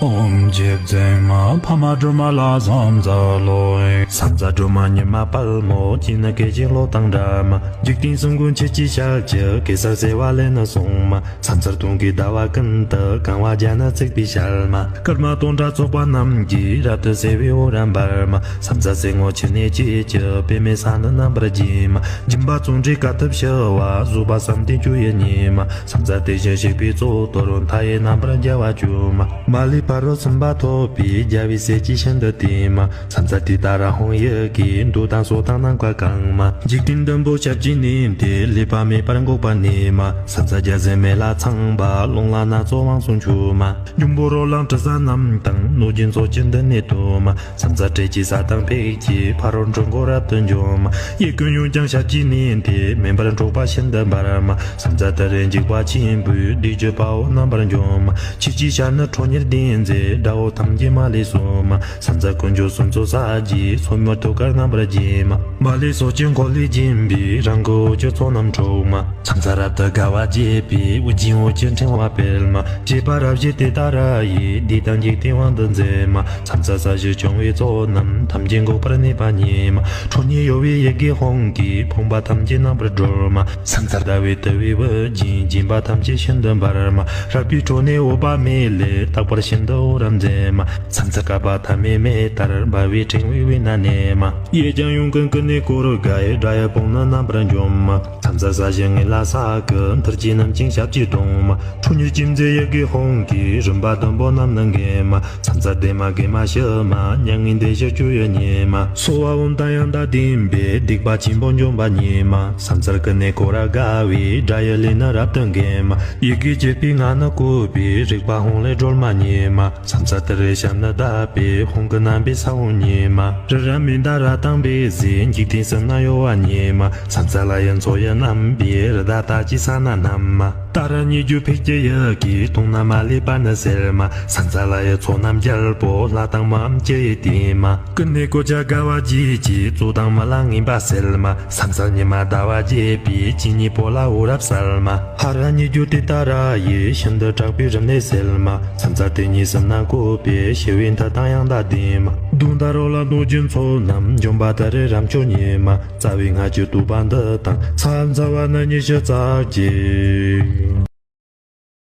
ཨོཾ་རྗེ་བཙུན་མ་འཕགས་མ་སྒྲོལ་མ་ལ་ཕྱག་འཚལ་ལོ། ས་མཚར་སྒྲོལ་མ་ཉི་མ་དཔལ་མོ། སྤྱན་ནི་སྐད་ཅིག་གློག་དང་འདྲ་མ། འཇིག་རྟེན་གསུམ་མགོན་ཆུ་སྐྱེས་ཞལ་གྱི། གེ་སར་བྱེ་བ་ལས་ནི་བྱུང་མ། ས་མཚར་སྟོང་གི་ཟླ་བ་ཀུན་ཏུ། གང་བ་བརྒྱ་ནི་བརྩེགས་པའི་ཞལ་མ། སྐར་མ་སྟོང་ཕྲག་ཚོགས་པ་རྣམས་ཀྱིས། རབ་ཏུ་གསལ་བའི་འོད་རབ་འབར་མ། ས་མཚར་སེར་སྔོ་ཆུ་ནས་སྐྱེས་ཀྱི། པདྨའི་ས་ནི་རྣམ་པར་བརྒྱན་མ། སྦྱིན་པ་བརྩོན་འགྲུས་དཀའ་ཐུབ་ཞི་བ། བཟོད་པ་བསམ་གཏན་སྤྱོད་ཡུལ་ཉིད་མ། ས་མཚར་དེ་བཞིན་གཤེགས་པའི་གཙུག་ཏོར། མཐའ་ཡས་རྣམ་པར་རྒྱལ་བ་སྤྱོད་མ། མ་ལུས་ཕ་རོལ་ཕྱིན་པ་ཐོབ་པའི། རྒྱལ་བའི་སྲས་ཀྱིས་ཤིན་ཏུ་བསྟེན་མ། ས་མཚར་དེ་ཏཱ་ར་ཧཱུྃ་ཡི་གེ། འདོད་དང་ཕྱོགས་དང་ནམ་མཁའ་གང་མ། འཇིག་རྟེན་བདུན་པོ་ཞབས་ཀྱིས་མནན་ཏེ། ལུས་པ་མེད་པར་འགུགས་པ་ཉིད་མ། ས་མཚར་བརྒྱ་བྱིན་མེ་ལྷ་ཚངས་པ། རླུང་ལྷ་སྣ་ཚོགས་དབང་ཕྱུག་མཆོད་མ། འབྱུང་པོ་རོ་ལངས་དྲི་ཟ་རྣམས་དང་། གནོད་སྦྱིན་ཚོགས་ཀྱིས་མདུན་ནས་བསྟོད་མ། ས་མཚར་འཕྲལ་གྱི་ས་དང་འཕེལ་གྱི། ཕ་རོལ་འཁྲུལ་འཁོར་རབ་ཏུ་འཇོམས་མ། གཡས་བསྐུམ་གཡོན་བརྐྱང་ཞབས་ཀྱིས་མནན་ཏེ། མེ་འབར་འཁྲུག་པ་ཤིན་ཏུ་འབར་མ། ས་མཚར་ཏུ་རེ་འཇིགས་པ་ཆེན་པོས། བདུད་ཀྱི་དཔའ་བོ་རྣམ་པར་འཇོམས་མ། ཆུ་སྐྱེས་ཞལ་ནི་ཁྲོ་གཉེར་ལྡན་མཛད། དགྲ་བོ་ཐམས་ཅད་མ་ལུས་གསོད་མ། ས་མཚར་དཀོན་མཆོག་གསུམ་མཚོན་ཕྱག་རྒྱའི། སོར་མོས་ཐུགས་ཀར་རྣམ་པར་བརྒྱན་མ། མ་ལུས་ཕྱོགས་ཀྱི་འཁོར་ལོས་བརྒྱན་པའི། རང་གི་འོད་ཀྱི་ཚོགས་རྣམས་འཁྲུག་མ། ས་མཚར་རབ་ཏུ་དགའ་བ་བརྗིད་པའི། དབུ་རྒྱན་འོད་ཀྱི་ཕྲེང་བ་སྤེལ་མ། བཞད་པ་རབ་བཞད་དེ་ཏཱ་ར་ཡིས། བདུད་དང་འཇིག་རྟེན་དབང་དུ་མཛད་མ། ས་མཚར་ས་གཞི་སྐྱོང་བའི་ཚོགས་རྣམས། ཐམས་ཅད་འགུགས་པར་ནུས་པ་ཉིད་མ། ཁྲོ་གཉེར་གཡོ་བའི་ཡི་གེ་ཧཱུྃ་གིས། ཕོངས་པ་ཐམས་ཅད་རྣམ་པར་སྒྲོལ་མ། ས་མཚར་ཟླ་བའི་དུམ་བུས་དབུ་རྒྱན། བརྒྱན་པ་ཐམས་ཅད་ཤིན་ཏུ་འབར་མ། རལ་པའི་ཁྲོད་ནས་འོད་དཔག་མེད་ལས། རྟག་པར་ཤིན་ཏུ་འོད་རབ་མཛད་མ། ས་མཚར་བསྐལ་པ་ཐ་མའི་མེ་ལྟར། འབར་བའི་ཕྲེང་བའི་དབུས་ན་གནས་མ། གཡས་བརྐྱང་གཡོན་བསྐུམ་ཀུན་ནས་བསྐོར་དགའི། དགྲ་ཡི་དཔུང་ནི་རྣམ་པར་འཇོམས་མ། ས་ ས་ས་ཞིང་ངེས་ལ་ས་ཀི་མཐར་གྱིས་རྣམ་མཁྱེན་ཞབས་ཀྱིས་དྲུང་མ། ཁྲོ་གཉེར་ཅན་མཛད་ཡི་གེ་ཧོང་གི་རིམ་པ་བདུན་པོ་རྣམས་ནི་འགེམས་མ། ས་མཚར་བདེ་མ་དགེ་མ་ཞི་མ་མྱ་ངན་འདས་ཞི་སྤྱོད་ཡུལ་ཉིད་མ། སྭཱ་ཧཱ་ཨོཾ་དང་ཡང་དག་ལྡན་པས་སྡིག་པ་ཆེན་པོ་འཇོམས་པ་ཉིད་མ། ས་མཚར་ཀུན་ནས་བསྐོར་རབ་དགའ་བའི་དགྲ་ཡི་ལས་ནི་རབ་ཏུ་འགེམས་མ། ཡི་གེ་བཅུ་པའི་ངག་ནི་བཀོད་པའི་རིག་པ་ཧཱུྃ་ལས་སྒྲོལ་མ་ཉིད་མ། ས་མཚར་ཏུ་རེ་ཞབས་ནི་བརྡབས་པས་ཧཱུྃ་གི་རྣམ་པའི་ས་བོན་ཉིད་མ། རི་རབ་མནྡ་ར་དང་འབིགས་བྱེད་འཇིག་རྟེན་གསུམ་ན་གཡོ་བ་ཉིད་མ། ས་མཚར་ལྷ་ཡི་མཚོ་ཡི་རྣམ་པའི་རི་དྭགས་རྟགས་ཀྱི་ས་རྣམས་མ། ཏཱ་ར་གཉིས་བརྗོད་ཕཊ་ཀྱི་ཡི་གེས་དོན་རྣམས་མ་ལུས་པ་ནི་སེལ་མ། ས་མཚར་ལྷ་ཡི་ཚོགས་རྣམས་རྒྱལ་པོ་ལྷ་དང་མིའམ་ཅི་ཡིས་བསྟེན་མ། ཀུན་ནས་གོ་ཆ་དགའ་བ་བརྗིད་ཀྱིས་གཙོ་དང་མི་ལ་ངན་པ་སེལ་མ། ས་མཚར་ཉི་མ་ཟླ་བ་རྒྱས་པའི་སྤྱན་གཉིས་པོ་ལ་འོད་རབ་གསལ་མ། ཧ་ར་གཉིས་བརྗོད་ཏུཏྟཱ་ར་ཡིས་ཤིན་ཏུ་དྲག་པོའི་རིམས་ནད་སེལ་མ། ས་མཚར་དེ་ཉིད་གསུམ་ན་བཀོད་པའི་ཞི་བའི་མཐུ་དང་ཡང་དག་ལྡན་མ། གདོན་དང་རོ་ལངས་གནོད་སྦྱིན་ཚོགས་རྣམས་འཇོམས་པ་ཏུ་རེ་རབ་མཆོག་ཉིད་མ། རྩ་བའི་སྔགས་ཀྱི་བསྟོད་པ་འདི་དང་ས་མཚར་བ་ནི་ཉི་ཤུ་རྩ་གཅིག